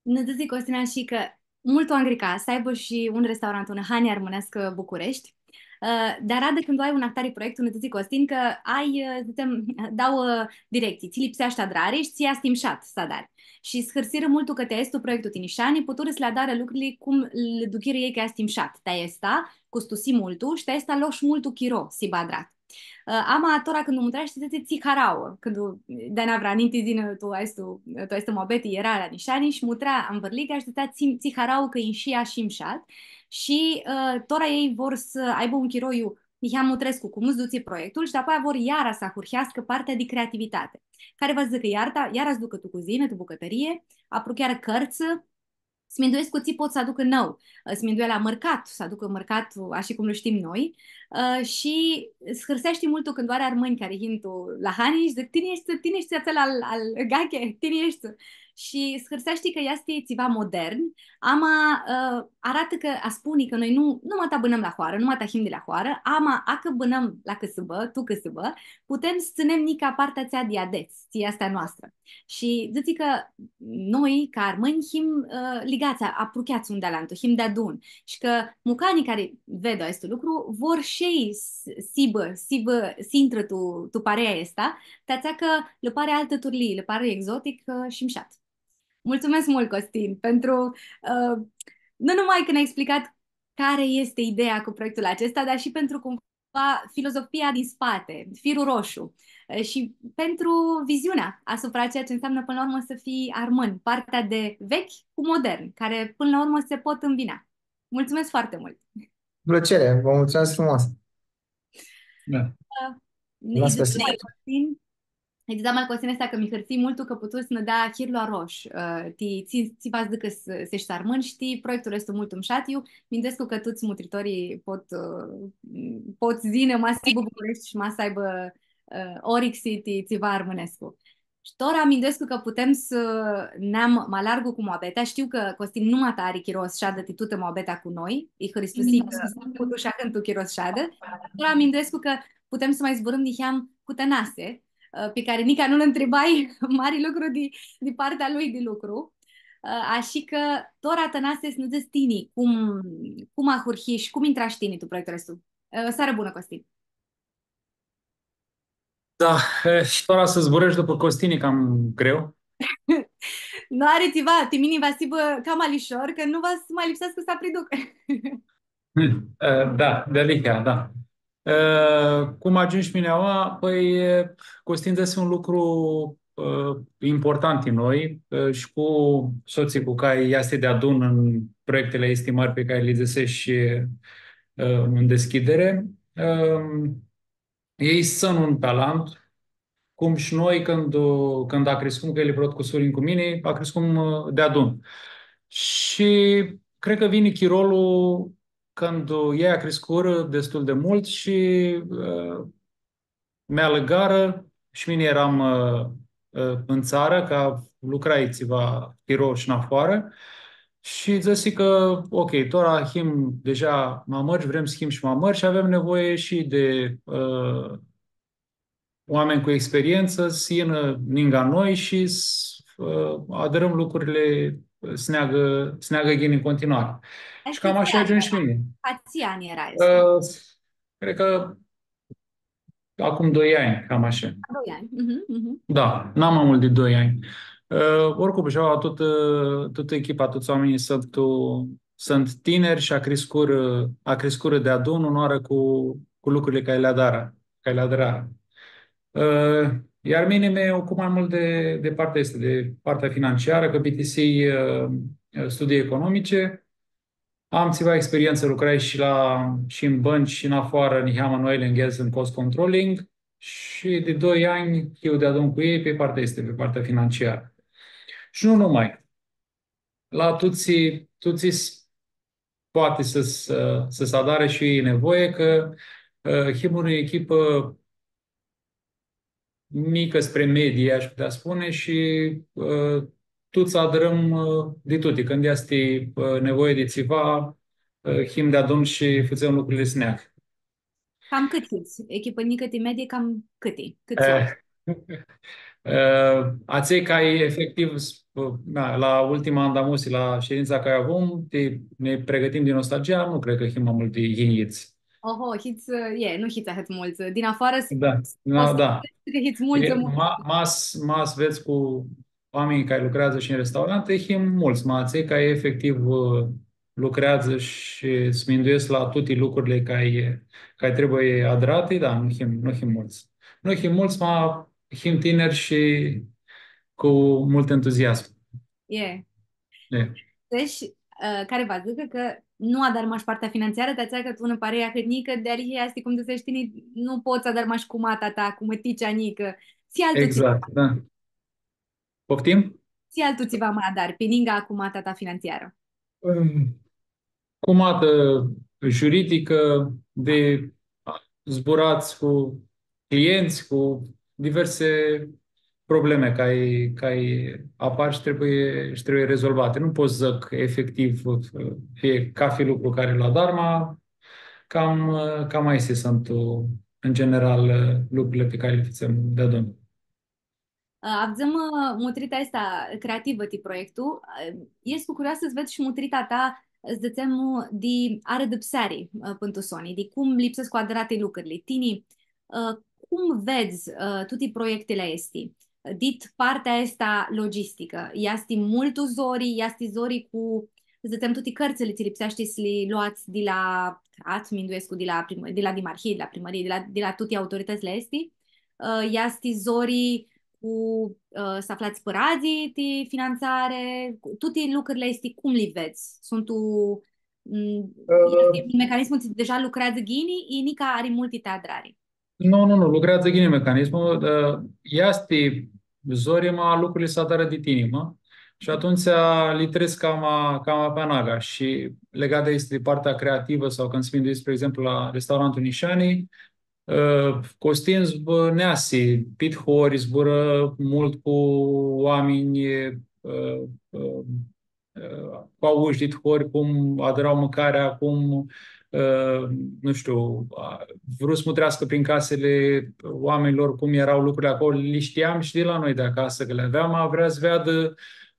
Nã dzãsi Costin shi cã multu angrica s-aibã shi un restaurant, unã hani armãneascã Bucureshti. Ã, di aradã, cãndu ai un ahtari proiectu, nã dzãtsi Costin cã ai, ã, dzãtsem, dauã directsii, tsi lipseashti s-adari shi tsi easti mshat s-adari. Shi s-hãrsirã multu cã ti aestu proiectu ti nishani, puturã s-li adarã lucrili cum li duchirã elj cã easti mshat. Ti aestã custusi multu shi ti aestã lo sh-multu chiro s-hibã adrat. Ã, ama tora cãndu mutreshti, dzãtsi, tsi harauã, cãndu, di-atsea vrea, ninti s-yinã tu aestu, tu aestã muabeti, eara la nishani shi mutrea anvãrliga shi dzãtsea, tsi, tsi harauã cã inshi ashi mshat. Shi, ã, tora elj vor s-aibã un chiro iu niheam mutrescu cum s-dutsi proiectul shi dapoaia vor iara s-ahurheascã partea di creativitati. Cari va s-dzãcã iara, iara s-ducã tu cuzinã, tu bucãtãrie, apruchearã cãrtsã, s-minduescu tsi pot s-aducã nãu, s-minduea la mãrcat, s-aducã mãrcat ashi cum lu shtim noi, ã, shi s-hãrseashti multu cãndu ari armãnj cari yin tu la hani shi dzãc, tini eshti, tini eshti atsel al, al Gache, tini eshti. Shi s-hãrseashti cã easti tsiva modern, ama, ã, aratã cã aspuni cã noi nu, nu mata bãnãm la hoarã, nu mata him di la hoarã, ama acã bãnãm la cãsãbã, tu cãsãbã, putem s-tsãnem nica partea atsea di adets, tsi easti a noastrã. Shi dzãtsi cã noi, ca armãnj, him, ã, ligats, a-, aprucheats un di alantu, him deadun. Shi cã mucanjlji cari ved aestu lucru vor shi elj s-, s-hibã, s-hibã, s-intrã tu, tu parea aestã, ti atsea cã lã pari altã turlii, lã pari exotic, ã, shi mshat. Mulțumesc mult, Costin, pentru, ã, nu numai că ne-ai explicat care este ideea cu proiectul acesta, dar și pentru cum va filozofia din spate, firul roșu, eh, și pentru viziunea asupra ceea ce înseamnă până la urmă să fii armân, partea de vechi cu modern, care până la urmă se pot îmbina. Mulțumesc foarte mult! Plăcere, vă mulțumesc frumos! Da. Ã, ne-, Las pe Costin. Deci, da, Costin, aestã cã mi hãrsii multu cã putu s-nã da hirlu arosh, ã, ti, tsi, tsi va s-dzãcã s-, s-eshti armãn, shi proiectul easti multu mshat, iu minduescu cã tuts mutritorlji pot, ã, pot s-yinã, ma s-hibã Bucureshti shi ma s-aibã, ã, orixi ti tsiva armãnescu. Shi tora minduescu cã putem s-neam ma largu cu muabetea. Shtiu cã Costin nu mata ari chiro s-shadã ti tutã muabetea cu noi, lji hãristusi cã putu shi ahãntu chiro s-shadã. Tora minduescu cã putem s-ma zburãm niheam cu Tãnase, ã, pi cari nica nu-l ntribai mari lucru di, di partea lui di lucru. Ã, ashi cã, tora, Tãnase, s-nã dzãts tini cum, cum ahurhish, cum intrash tini tu proiectul aestu. Ã, searã bunã, Costin! Da, e, shi tora s-zburãsh dupã Costin e cam greu. Nu ari tsiva, ti mini va s-hibã cama lishor, cã nu va s-ma lipseascã s-apriduc. E, da, dealihea, da. E, cum agiumshu mini aua? Pãi, e, Costin dzãsi un lucru, e, important ti noi, e, shi cu sotslji cu cari easti deadun tu proiectili aesti mãri pi cari li dzãsesh, e, tu dishcljidiri. E, elj s-tsãn un talant, cum shi noi, cãndu, cãndu acriscum, cã el e prot cusurin cu mini, acriscum, ã, deadun. Shi cred cã vini chirolu cãndu elj acriscurã destul di multu shi, ã, mi alãgarã shi mini earam, ã, ã, tu tsarã, cã lucrai tsiva chiro shi nafoarã. Shi dzãsi cã, ok, tora him deja ma mãri, vrem s-him shi ma mãri shi avem nevoie shi di, ã, oaminj cu experientsã s-yinã ningã noi shi s-, ã, adrãm lucrili s-neagã, s-neagã ghini tu continuari. Shi cam ashi agiumshu mini. Cãts anj eara aestã? Ã, cred cã acum doi anj, cam ashi. Doi anj. Mhm, mhm. Da, nu ma multu di doi anj. Ã, oricum, shi aua tutã, tutã echipa, tuts oaminjlji suntu, suntu tiniri shi acriscurã, acriscurã deadun unãoarã cu, cu lucrili cari li adarã, cari li adarã. Ã, iar mini mi ocup ma multu di, di partea aestã, di partea financiarã, cã bitisii, ã, studii economice. Am tsiva experientsã, lucrai shi la, shi tu bãnci, shi nafoarã, niheamã tu oil and gas, tu cost controlling, shi di doi anj hiu deadun cu elj pi partea aestã, pi partea financiarã. Shi nu numai. La tuts, tuts s-, poati s-, s-, s-adarã shi e nevoie, cã, ã, him unã echipã njicã spre medie, aș putea spune, shi, ã, tuts adrãm, ã, di tuti. Cãndu easti, ã, nevoie di tsiva, ã, him deadun shi fãtsem lucrili s-neagã. Cam cãts hits? Echipã njicã ti medie, cam cãti? Cãts oaminj? E, atselj cari efectiv, s-, na, la ultima andamusi, la ședința care avem, ti, ne pregătim din nostalgia, nu cred cã him ma multu di yinghits. Oho, hits, e, nu hits ahãt multsã. Din afarã s- Da, da, pots s- da. Cã hits multsã, E, multsã. ma, ma s-, ma s-vedz cu oaminjlji cari lucreadzã shi tu restaurante, him multsã, ma atselj cari efectiv, ã, lucreadzã shi s-minduescu la tuti lucrurli cari, cari trebuie adrati, da, nu him, nu him multsã. Nu him multsã, ma him tiniri shi cu multu entuziasm. E. E. Deci, ã, cari va dzãcã cã nu adari mash partea finantsiarã, ti atsea cã tu unã parei ahãt njicã, dealihea easti cum dzãsesh tini, nu pots s-adari mash cumata ta, cu mãticea njicã. Tsi altu tsiva. Exact, da. Poftim? Tsi altu tsiva ma adari, pi ningã cumata ta finantsiarã? Ãm, cumata juridicã, di zburats cu clientsã, cu diverse probleme cari, cari apar shi trebuie, shi trebuie rezolvate. Nu pot s-dzãc efectiv, ã, fie cafi lucru cari lu adar, ma cam, ã, cam aesti suntu, ã, în general, ã, lucrurli pi cari li fãtsem deadun. Ã, avdzãm, ã, mutrita aestã creativã ti proiectu. Ã, escu curioasã s-ved shi mutrita ta, s-dzãtsem, di arãdãpseari, ã, pãn tu soni, di cum lipsescu adrati lucrurli. Tini, ã, cum vedz, ã, tuti proiectili aesti? Dit partea aestã logisticã, easti multu zori, easti zori cu, s-dzãtsem, tuti cãrtsãli tsi lipseashti s-li loats di la crat, minduescu, di la prim-, di la dimarhii, di la primãrii, di la, di la tuti autoritãtsli aesti? Ã, easti zori cu, ã, s-aflats pãradz ti finantsari, cu tuti lucrurli aesti, cum li vedz? Suntu, m, easti un mecanismu tsi deja lucreadzã ghini, i nica ari multi ti adrari? Nu, nu, nu, lucreadzã ghini mecanismul, ã, easti zori, ma lucrurli s-adarã di tini, mã. Shi atumtsea li trets cama, cama pi anaga. Shi legat di, easti di partea creativã sau cãndu s-mindueshti, spre exemplu, la restaurantul Nishani, ã, Costin zb-, neasi pit hori, zburã multu cu oaminj, ã, ã, ã, cu aushi dit hori, cum adra mãcarea, cum, ã, nu shtiu, a, vru s-mutreascã prin casili oaminjlor, cum eara lucrurli aclo, li shtiam shi di la noi di acasã, cã li aveam, ma vrea s-veadã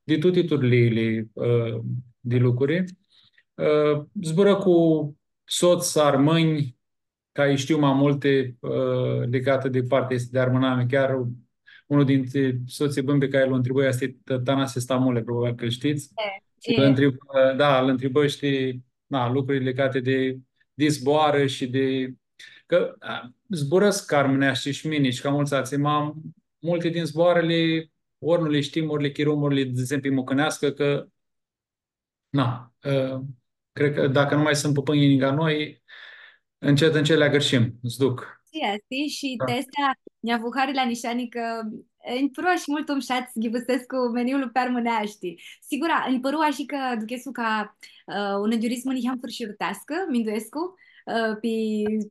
di tuti turliili, ã, di lucruri. Ã, zburã cu sots armãnj, cari shtiu ma multi, ã, ligati di partea aestã di armãnami. Chiar unlu dinti sotslji bãnj pi cari lu ntribã easti T-, Tanase Stamule, probabil cã lu shtits. E, shi lu ntribã, da, lu ntribã, shtii, na, lucruri ligati di, di zboarã shi di, cã, a, zburãscu armãneashti shi mini shi ca multsã altsã, ma multi din zboarãli ori nu li shtim, ori li chirum, ori li dzãtsem pi mucãneascã, cã Na, ã, cred cã dacã nu ma suntu pãpãnjlji ningã noi, încet, încet li agãrshim, s-duc. Shi easti, shi ti aestã, nj-avu hari la Nishani cã, e, nj-pãru shi multu mushat s-ghivãsescu meniulu pi armãneashti. Sigura, nj-pãru shi cã aduchescu ca, ã, unã njurizmã niheam fãrshiruteascã, minduescu, ã, pi,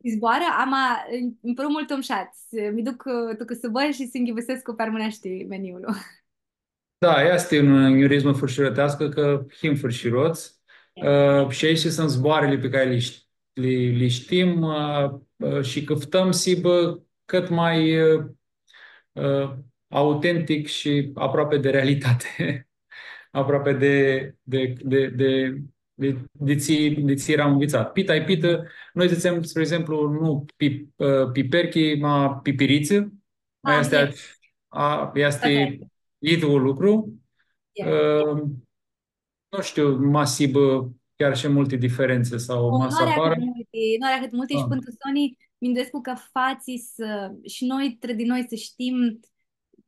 pi zboarã, ama nj-, nj-pãru multu mushat. Mi duc, ã, tu cãsãbã shi s-ghivãsescu pi armãneashti meniulu. Da, easti unã njurizmã fãrshiruteascã, cã him fãrshirots. Ã, shi aesti suntu zboarãli pi cari li sh-, li, li shtim, ã, ã, shi cãftãm s-hibã cãt ma, ã, ã, autentic shi aproapi di realitati. Aproapi di, di, di, di, di, di tsi, di tsi earam nvitsat. Pita i pitã, noi dzãtsem, spre exemplu, nu pi-, ã, piperchi, ma pipiritsã. Ma easti, a, easti idyiul lucru. Ã, nu shtiu, ma s-hibã chiar shi multi diferentsi sau ma s-aparã. Nu ari ahãt multi, nu ari ahãt multi shi pãn tu soni, minduescu cã fatsi s-, shi noi, trã di noi, s-shtim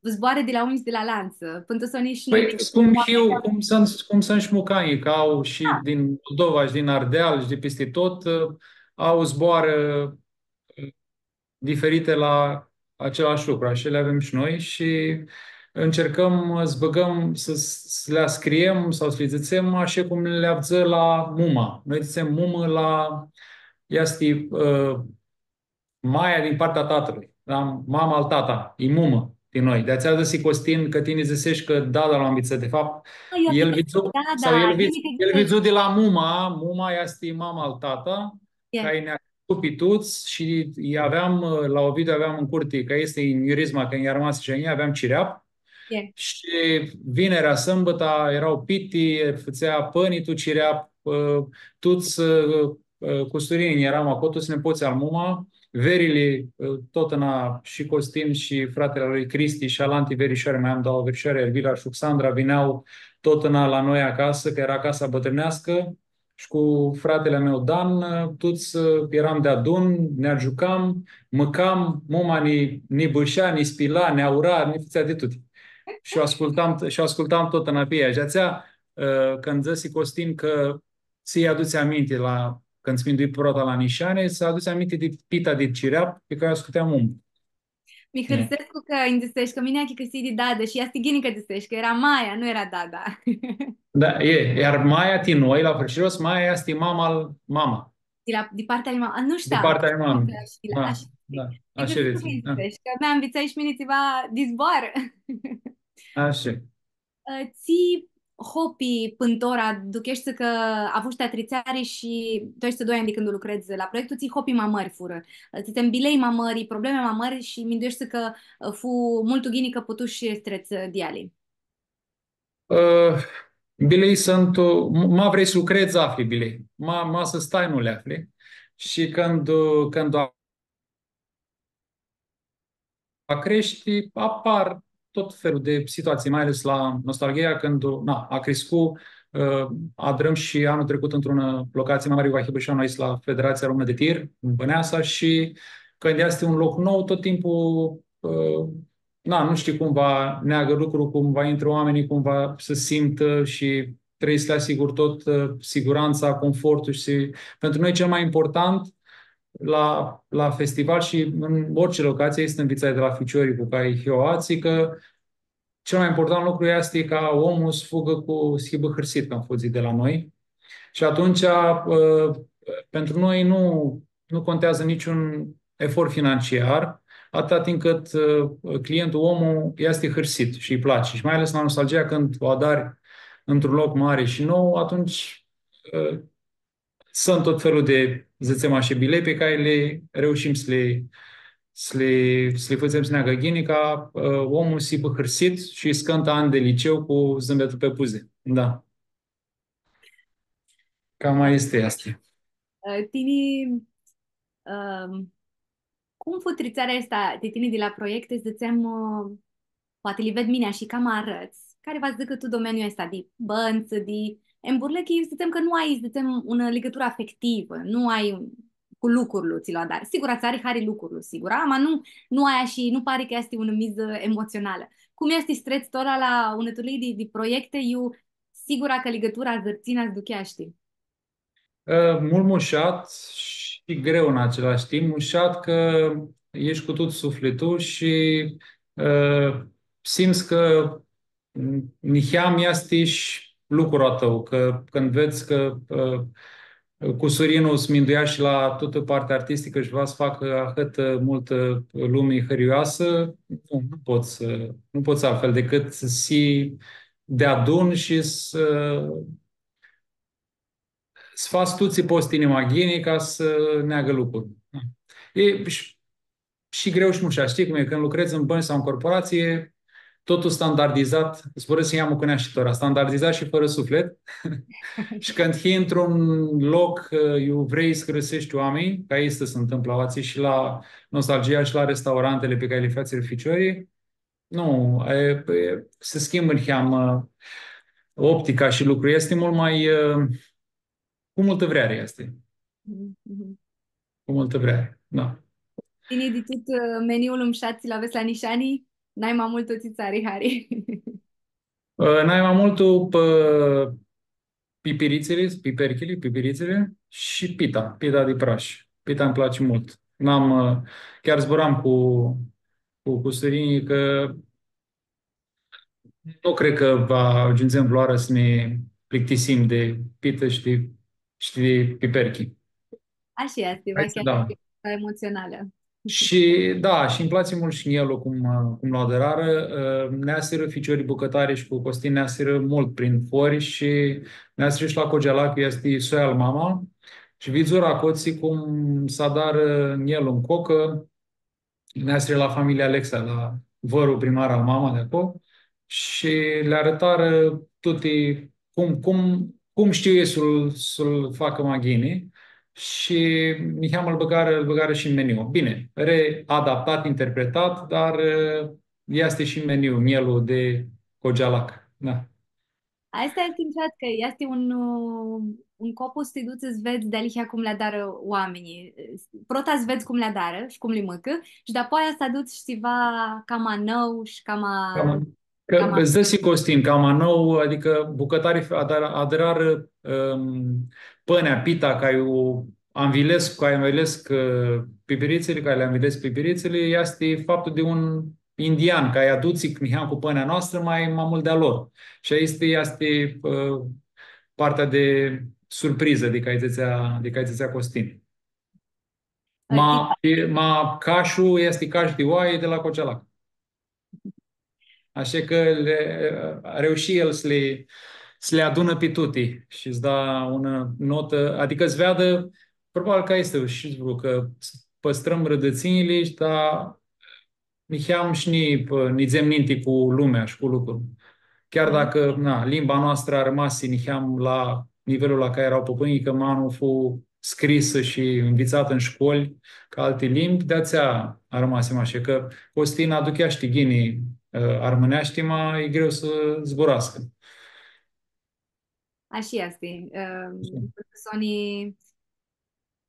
zboarã di la unj shi di la alantsã. Pãn tu soni shi noi. Pãi, cum hiu, cum suntu, cum suntu shi mucanjlji, cã au shi din Moldova shi din Ardeal shi di pisti tut, ã, au zboarã, ã, diferite la același lucru, ashi li avem shi noi shi ãncercãm s-bãgãm, s-, s-li scriem sau s-li dzãtsem ashi cum li avdzã la muma. Noi dzãtsem mumã la, easti, ã, maia din partea tatãlui, da? Mama al tata, e mumã di noi. Di-atsea dzãsi Costin cã tini dzãseshi cã dada lu anvitsã. De fapt, el vidzu, sau el vidzu, el vidzu di la muma, muma easti mama al tata, cari nã criscu pi tuts shi aveam, ã, la Ovidiu aveam tu curti, cã easti njurizma, cã nj-a armasã shi a njia, aveam cireap. Shi vinerea, sãmbãta eara piti, fãtsea pãni tu cireap, ã, tuts, ã, ã, cusurinj earam aclo, tuts nipotslji al muma, verili, ã, totna shi Costin shi fratili a lui Cristi shi alanti verișoare, mai am doauã verișoare, Elvira shi Xandra, vinea totna la noi acasã, cã eara casa bãtrãneascã, shi cu fratili a meu Dan, ã, tuts, ã, earam deadun, nã giucam, mãcam, muma nã, nã bãshea, nã spila, nã aura, nã fãtsea di tuti. Shi u ascultam, shi u ascultam totna pi ea. Shi atsea, ã, cãndu dzãsi Costin cã tsi-lj adutsi aminti la, cãndu s-mindui prota la nishani, s-adutsi aminti di pita di cireap, pi cari u ascultam mumã. Mi hãrsescu cã nji dzãsesh cã mini achicãsii di dadã shi easti ghini cã dzãsesh cã eara maia, nu eara dada. Da, e, iar maia ti noi, la Fãrshirotsi, maia easti mama al mama. Di la, di partea lui mama. A, nu shtiam. Di partea lui mama. Ashi, da, ashi. Da, ashi. Nji hãrsescu cã nji dzãsesh cã mi nvitsai shi mini tsiva di zboarã. Ashi. Ã, tsi hopi pãn tora ducheshti cã avushi ti atritseari shi tu aeshti doi anj di cãndu lucredz la proiectul, tsi hopi ma mãri furã? Ã, tsi tsi bilei ma mãri, problemi ma mãri shi mindueshti cã, ã, fu multu ghini cã putushi s-trets, ã, di eali? Ã, bilei suntu, m-, ma vrei s-lucredz, afli bilei. Ma, ma s-stai, nu li afli. Shi cãndu, cãndu a creshti, apar tot felul di situatsii, mai ales la Nostalgia, cãndu, na, a criscut, ã, adrãm shi anlu tricut tu unã locatsii ma mari, va hibã shi anlu aoatsi la Federația Română de Tir, tu Bãneasa, shi cãndu easti un loc nou, tot timpul, ã, na, nu shtii cum va neagã lucrul, cum va intrã oaminjlji, cum va s-simtã shi trebuie să le asiguri tot, ă, siguranța, confortul și pentru noi cel mai important la, la festival și în orice locație este învitsai di la ficiori cu cai hioatsi, cã cel mai important lucru este ca omul să fugă cu, să hibã hãrsit cãndu fudzi di la noi. Și atunci, ă, pentru noi nu, nu contează niciun efort financiar, atâta timp cât, ă, clientul, omul, este hãrsit și îi place. Și mai ales la Nostalgia, când o adari într-un loc mare și nou, atunci, ă, sunt tot felul de, să zicem așa, bilei pe care le reușim să le, să le, să le facem să neagă ghini, ca, ă, omul să fie hãrsit și să cântă ani de liceu cu zâmbetul pe buze. Da. Cam aia este asta. Ã, tini, ãm, cum fu tritsearea aestã ti tini di la proiecte, s-dzãtsem, ã, poati li ved mini ashi cama arãts, cari va s-dzãcã tu domeniul aestu di bãntsã, di emburlechi, s-dzãtsem cã nu ai, s-dzãtsem, unã ligãturã afectivã, nu ai cu lucrul tsi lu adari. Sigura, tsã ari hari lucrul, sigura, ama nu, nu ai ashi, nu pari cã easti unã mizã emotsionalã. Cum easti s-trets tora la unã turlii di, di proiecte, iu sigura cã ligãtura zãrtsinea s-ducheashti. Ã, multu mushat shi greu în același timp. Mushat cã eshti cu tot suflitlu shi, ã, simts cã niheam easti shi lucrul a tãu, cã cãndu vedz cã, ã, cusurinlu s-minduia shi la tutã partea artisticã shi va s-facã ahãtã multã lumi hãrioasã, nu, nu pots, ã, nu pots altfel decât s-hii deadun shi s-, ã, s-fats tut tsi pots tini ma ghini ca s-neagã lucrul. E, shi, shi greu shi mushat. Shtii cum e, cãndu lucredz tu bãnci sau tu corporatsii, totul standardizat, zburãscu niheamã cu neashi tora, standardizat shi fãrã suflit. Shi cãndu hii tu un loc, ã, iu vrei s-hãrseshti oaminj, cã aestã s-ntãmplã aoatsi shi la Nostalgia shi la restaurantili pi cari li fats ficiorlji, nu, e, e, s-schimbã niheamã optica shi lucrul. Easti multu ma, e, cu multã vreari easti. Mhm, mhm. Cu multã vreari, da. Tini di tut, ã, meniul mushat tsi lu avets la nishani, nai ma multu tsi tsã ari hari? Ã, nai ma multu, pã, pipiritsili, piperchili, pipiritsili shi pita, pita di prash. Pita nji place multu. N-am, ã, chiar zburam cu, cu cusurinjlji cã nu cred cã va agiundzem vãrãoarã s-nã plictisim di pitã shi di, shi di piperchi. Ashi easti, va, chiar da. Easti emotsionalã. Shi, da, shi nji place multu shi njelu cum, cum lu adrarã, ã, neasirã ficiorlji bucãtari shi cu Costin neasirã multu prin fori shi neasirã shi la Cogealac, easti soia al mama, shi vidzurã aclotsi cum s-adarã njelu tu cocã, neasirã la familia Alexa, la vãrul primar al mama di aclo, shi li arãtarã tuti cum, cum, cum shtiu elj s-lu, s-lu facã ma ghini, shi niheamã ãl bãgarã, ãl bãgarã shi în meniu. Bine, readaptat, interpretat, dar, ã, easti shi în meniu, mielul de cogealac. Da. Aestã easti nceat, cã easti un, un copus s-ti duts s-vedz dealihea cum li adarã oaminjlji. Prota s-vedz cum li adarã shi cum li mãcã shi dapoaia s-adutsi tsiva cama nãu shi cama, cama, cama, cã îți dă și Costin, cama nãu, adicã bucãtarii adar-, adrarã, ãm, pãnea, pita, ca eu anvilescu, ca eu anvilescu, ã, pipiritsili, ca li anvilescu pipiritsili, easti faptul de un indian, ca ea aduci niheam cu pãnea noastrã, ma, ma multu di-a lor. Shi aestã easti, ã, partea de surprizã di cai dzãtsea, di cai dzãtsea Costin. Ma, e, ma cashlu easti cash di oai di la Cogealac. Ashi cã li, reushi el s-li, s-li adunã pi tuti shi s-da unã notã, adicã s-veadã, probabil cã easti shi lucru, cã s-, pãstrãm rãdãtsinjli, dar niheam shi nã, pã, nidzem ninti cu lumea shi cu lucrul. Chiar dacã, na, limba noastrã armasi niheam la nivelul la cari eara pãpãnjlji, cã ma nu fu scrisã shi nvitsatã tu shcoli ca alti limbi, di-atsea armasi mash. Cã Costin aduchea, shtii, ghini, ã, armãneashti, ma e greu s-zburascã. Ashi easti. Ã, ashi. Soni,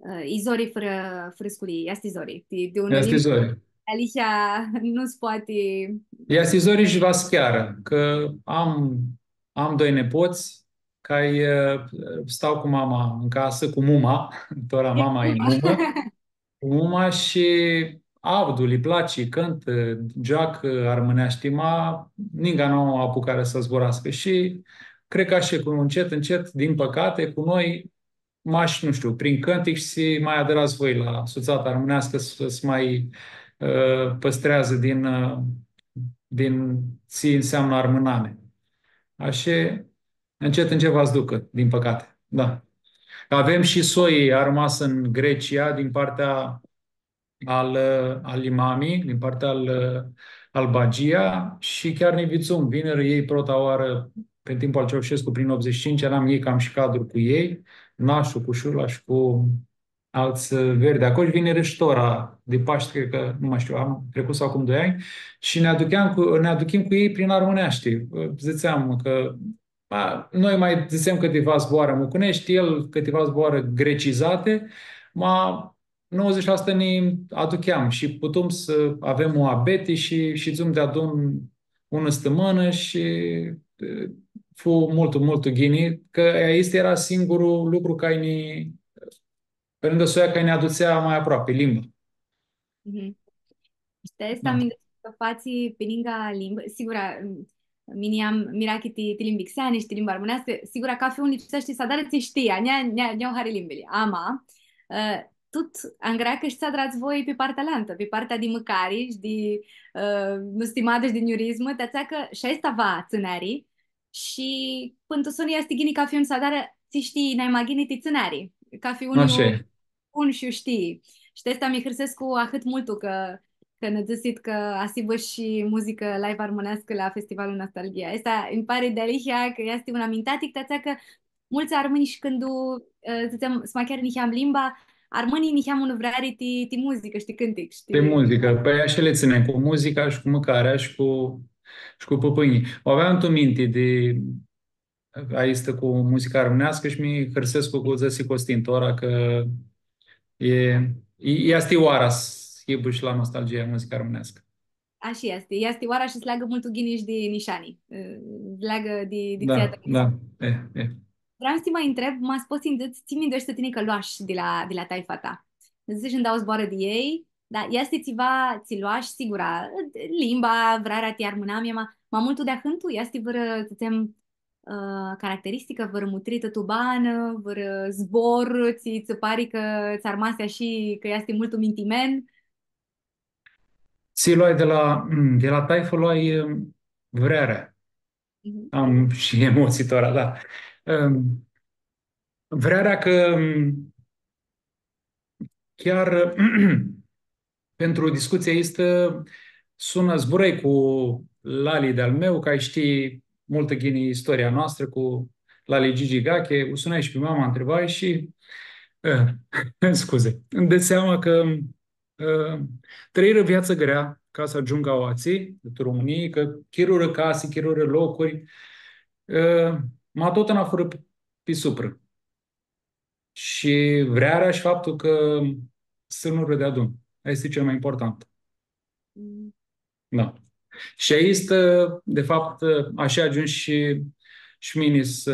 ã, i zori fãrã, fãrã sculii, easti zori. Ti, ti un... Easti limbi zori. Alihea nu s-poati. Easti zori shi va s-chearã, cã am, am doi nepots, cai, ã, stau cu mama în casă, cu muma, tora mama e mumã, cu muma shi avdu, li place, cãntã, gioacã armãneashti, ma ninga nu apucarã s-zburascã. Shi cred cã ashi, cu încet, încet, din păcate, cu noi, mash, nu shtiu, prin cãntic shi s-ma adrats voi la Sutsata Armãneascã s-, s-ma, ã, pãstreadzã din, ã, din tsi înseamnă armãnami. Ashi, încet, încet va s-ducã, din păcate. Da. Avem shi soi armasã în Grecia, din partea al, al mami, din partea al, al Bagia, shi chiar nã vidzum, vinirã elj prota oarã, pe timpul al Ceaușescu, prin optzeci și cinci, eram elj cam shi cadru cu elj, nashi cu Shula shi cu altsã, ã, verdi aclo, shi vinirã shi tora di Pashti, cred cã, nu ma shtiu, anlu tricut sau acum doi anj, shi nã aducheam cu, nã aduchim cu elj prin armãneashti. Dzãtseam cã, ma, noi ma dzãtsem cãtiva zboarã mucãneshti, elj cãtiva zboarã grecizati, ma nouăzeci la sută nã aducheam shi putum s-avem muabeti shi, shi shidzum deadun unã stãmãnã shi, e, fu multu, multu ghini, cã aestu eara singurlu lucru cari nã, pe lângă soia, cari nã adutsea ma aproapi, limba. Mhm. Shi ti aestã, da, minduescu cã fatsi pi ningã limbã, sigura, mini am mirachi ti, ti limbi xeani shi ti limba armãneascã, sigura cafi un lipseashti s-adarã tsi shtii, nj-a, nj-a, nj-au hari limbili. Ama, ã, tut angreacã shi tsi adrats voi pi partea alantã, pi partea di mãcari shi di, ã, nustimadã shi di njurizmã, ti atsea cã shi aestã va tsãneari, shi pãn tu soni easti ghini cafi un s-adarã tsi shtii nai ma ghini ti tsãneari. Cafi un... Ashi e. Bun shi u shtii. Shi ti aestã mi hãrsescu ahãt multu cã, cã nã dzãsit cã va s-hibã shi muzicã live armãneascã la Festivalul Nostalgia. Aestã nji pari dealihea cã easti un amintatic, ti atsea cã multsã armãnj shi cãndu, ã, dzãtsem, s-ma cheari niheam limba, armãnjlji niheam unã vreari ti, ti muzicã shi ti cãntic, shtii? Ti muzicã. Pãi ashi li tsãnem, cu muzica shi cu mãcarea shi cu, shi cu pãpãnjlji. U aveam tu minti di aestã cu muzica armãneascã shi mi hãrsescu cã u dzãsi Costin tora, cã e, e, easti oara s-hibã shi la Nostalgia muzica armãneascã. Ashi easti. Easti oara shi s-leagã multu ghini shi di nishani. Ã, leagã di, di... Da, tsi adari. Da, e, e. Vream s-ti ma ntreb, ma s-pots s-nji dzãts, tsi mindueshti tini cã loash di la, di la taifa ta? Dzãts, nj-dau zboarã di elj, dar easti tsiva tsi loash, sigura, limba, vrearea ti armãnami, ma, ma multu di ahãntu, easti vãrã, s-dzãtsem, ã, caracteristicã, vãrã mutritã tu banã, vãrã zbor, tsi, tsã pari cã tsã armasi ashi, cã easti multu mintimen? Tsi loai di la, di la taifã, loai, ã, vrearea. Mhm. Am shi emotsii tora, da. Ãm, vrearea cã, ãm, chiar, pentru discuția aestã, sunã, zburãi cu lali di-al meu, cari shtii multu ghini istoria noastrã, cu lali Gigi Gache, u sunai shi pi mama, ntribai shi Eh, scuze. Îmi dau seama că, eh, trăirã viață grea ca să ajungă aoatsi, tu România, că chirură case, chirură locuri, eh, ma tot în afară pe, pe supră. Și vrearea și faptul că sunt lucruri deadun. Aia este cel mai important. Mm. Da. Shi aestã, de fapt, ashi agiumshu shi, shi mini s-,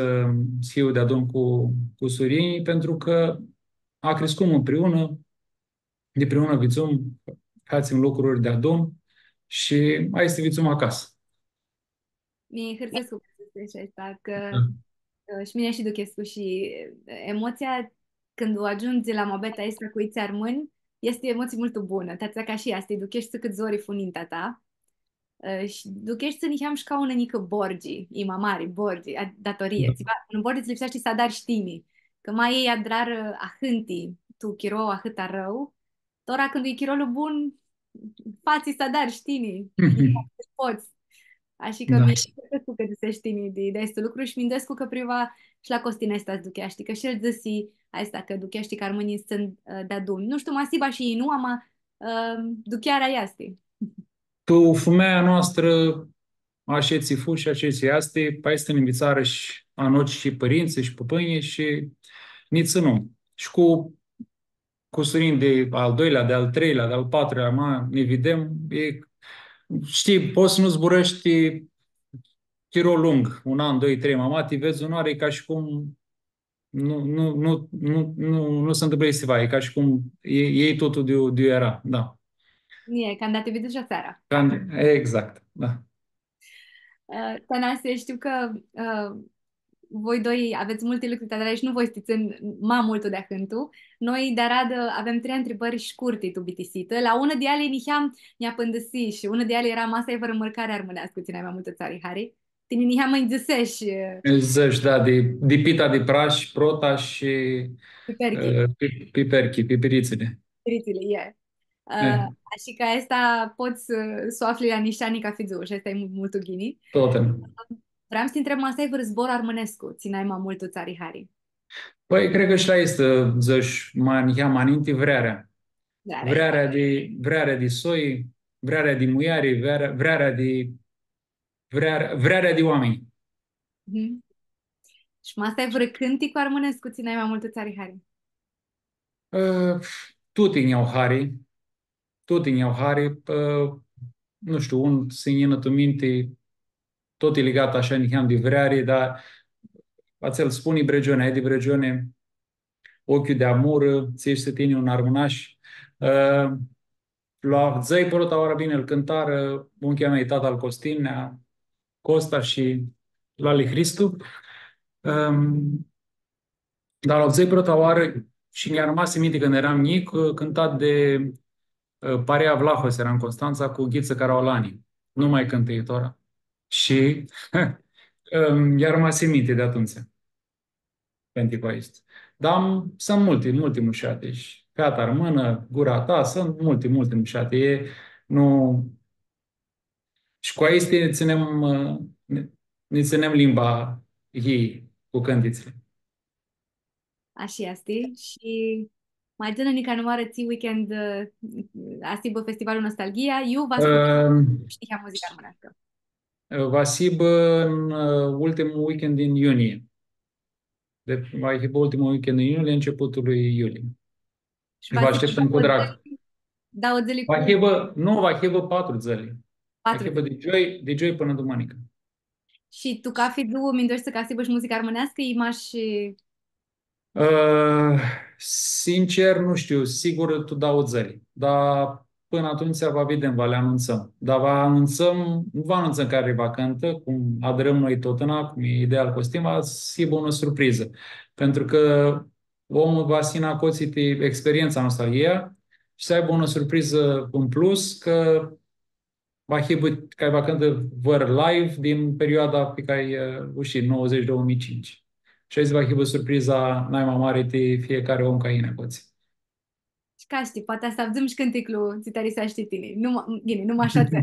s-hiu deadun cu, cu cusurinjlji, pentru că a crescut împreună, dipriunã vidzum, fãtsem lucruri deadun shi aestã vidzum acasã. Mi hãrsescu cã dzãtseshi aestã, cã, ã, shi mini shi duchescu shi, ã, emotsia cãndu agiundzi la muabeta aestã cu itsi armãnj, easti o emotsie multu bunã. Ti atsea cã shi aestã, ducheshti cãt zori fu nintea ta, ã, shi ducheshti niheam shi ca unã njicã borgi, i ma mari borgi, a, datorie. Da. Tsiva, unã borgi tsi lipseashti s-adari shi tini. Cã ma elj adrarã ahãnti, tu chiro ahãt arãu, tora cãndu e chirolu bun, fatsi s-adari shi tini, pots. Ashi cã mi hãrsescu cã dzãseshi tini di, di aestu lucru shi minduescu cã priva shi la Costin aestã s-ducheashti, cã shi el dzãsi aestã cã ducheashti cã armãnjlji suntu, ã, deadun. Nu shtiu, ma s-hibã shi elj nu, ama, ã, duchearea easti. Tu fumealja a noastrã, ashitsi fu shi ashitsi easti, pãi s-nã nvitsarã shi a noshtri shi pãrintsã shi pãpãnjlji shi nã tsãnum. Shi cu cusurinj di al doilea, di al treilea, di al patrulea, ma, nã videm, e, shtii, pots s-nu zburãshti chiro lung, un an, doi, trei, ma, ma, ti vedz unãoarã, e ca shi cum nu, nu, nu, nu, nu, nu s-ntãmplã tsiva, e ca shi cum e, e totul di, di iu eara, da. E, canda ti vidz shi aseara. Canda, exact, da. Ã, Tănase, shtiu cã, ã, voi doi avets multi lucri ti adrari shi nu voi s-ti tsãn ma multu di ahãntu. Noi, di aradã, avem trei ntribãri shcurti tu bitisitã. La unã di eali niheam nj-apãndãsish shi unã di eali eara: ma s-ai vãrã mãrcari armãneascã tsi nai ma multu ts-ari hari? Tini niheam nj-dzãseshi, ã, nj-dzãseshi, da, di, di pita di prash, prota shi, piperchi. Ã, pi-, piperchi, pipiritsili. Pipiritsili, ie. Ã, e. Ashi cã aestã pots, ã, s-u afli la nishani cathi dzuã shi aestã e mu-, multu ghini. Totna. Vream s-ti ntreb, ma s-ai vãrã zbor armãnescu tsi nai ma multu ts-ari hari? Pãi, cred cã shi la aestã dzãsh, ma, niheam ma ninti, vrearea. Vrearea. Vrearea di, vrearea di soi, vrearea di muljari, vrearea, vrearea di, vrearea, vrearea di oaminj. Mhm. Shi ma s-ai vãrã cãnticu armãnescu tsi nai ma multu ts-ari hari? Ã, tuti nj-au hari, tuti nj-au hari, ã, nu shtiu, un s-nji yinã tu minti, tut e ligat ashi niheam di vreari, dar atsel Spuni, Bregione, ai di Bregione, Ochiu di amurã, tsi eshti tini un armãnash. Ã, lu avdzãi prota oarã, bini, lu cãntarã unchi a meu, tata al Costin, a Costa shi lali Hristu. Ãm, dar lu avdzãi prota oarã shi nj-armasi minti cãndu eram njic, cãntat di, ã, Parea Vlahos, eara tu Constantsa, cu Ghitsã Caraolani. Nu ma cãntã tora. Shi, ãm, nj-armasi minti di atumtsea. Cãnticlu aestu. Dar am, suntu multi, multi mushati. Shi Feata armãnã, Gura ta, suntu multi, multi mushati. E, nu, shi cu aesti nã tsãnem, ã, nã, nã tsãnem limba yii cu cãntitsli. Ashi easti. Shi ma dzã-nã nica nãoarã tsi weekend, ã, va s-hibã Festivalul Nostalgia, iu va s-, ãm, shtii, muzicã armãneascã. Va s-hibã tu, ã, ultimul weekend din iunie. Deci, va hibã ultimul weekend din iulie, începutul lui iulie. Shi va s-hibã ashteptãm cu drag. Dauã dzãli, dauã dzãli cu... Va hibã, nu, va hibã patru dzãli. Patru dzãli. Va hibã di gioi, di gioi pãnã dumãnicã. Shi tu cathi dzuã mindueshti cã va s-hibã shi muzicã armãneascã, i mash... Ã, sincer, nu shtiu, sigur, tu dauã dzãli. Dar pãnã atumtsea va videm, va li anuntsãm. Dar va anuntsãm, nu va anuntsãm cari va cãntã, cum adrãm noi totna, cum e ideea al Costin, va s-hibã unã surprizã. Pentru cã omlu va s-yinã aclo ti experientsa, nostalgia, shi s-aibã unã surprizã în plus, cã va hibã, cã va cãntã vãr live din perioada pi cari, ã, u shtii, nouăzeci, două mii cinci. Shi aestã va hibã surpriza nai ma mari ti fiecare om cari yini aclo. Shi ca shtii, poati s-avdzãm shi cãnticlu tsi ti ariseashti tini. Nu ma-, ghini, nu mash atsel.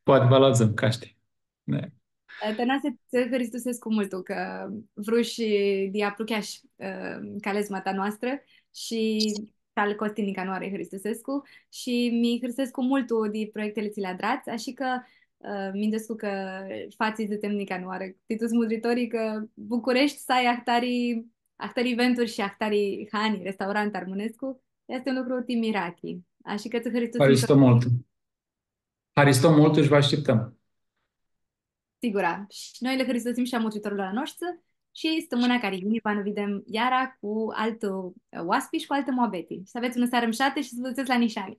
Poati va lu avdzãm, ca shtii. Da. Tãnase, tsã hãristusescu multu cã vrushi di aprucheash, ã, calezma ta noastrã shi tal Costi Nicanoare hãristusescu shi mi hãrsescu multu di proiectili tsi li adrats, ashi cã, ã, minduescu cã fatsi dzãtsem Nicanoare ti tuts mutritorlji cã Bucureshti s-ai ahtari, ahtari eventuri shi ahtari hani, restaurant armãnescu, easti un lucru ti mirachi. Ashi cã tsã hãristusescu. Haristo multu. Haristo multu shi vã ashtiptãm. Sigura. Shi noi lã hãristusim shi a mutritorlor a noshtri shi stãmãna cari yini va nã videm iara cu altu, ã, oaspi shi cu altã muabeti. S-avets unã searã mushatã shi s-vã dutsets la nishani.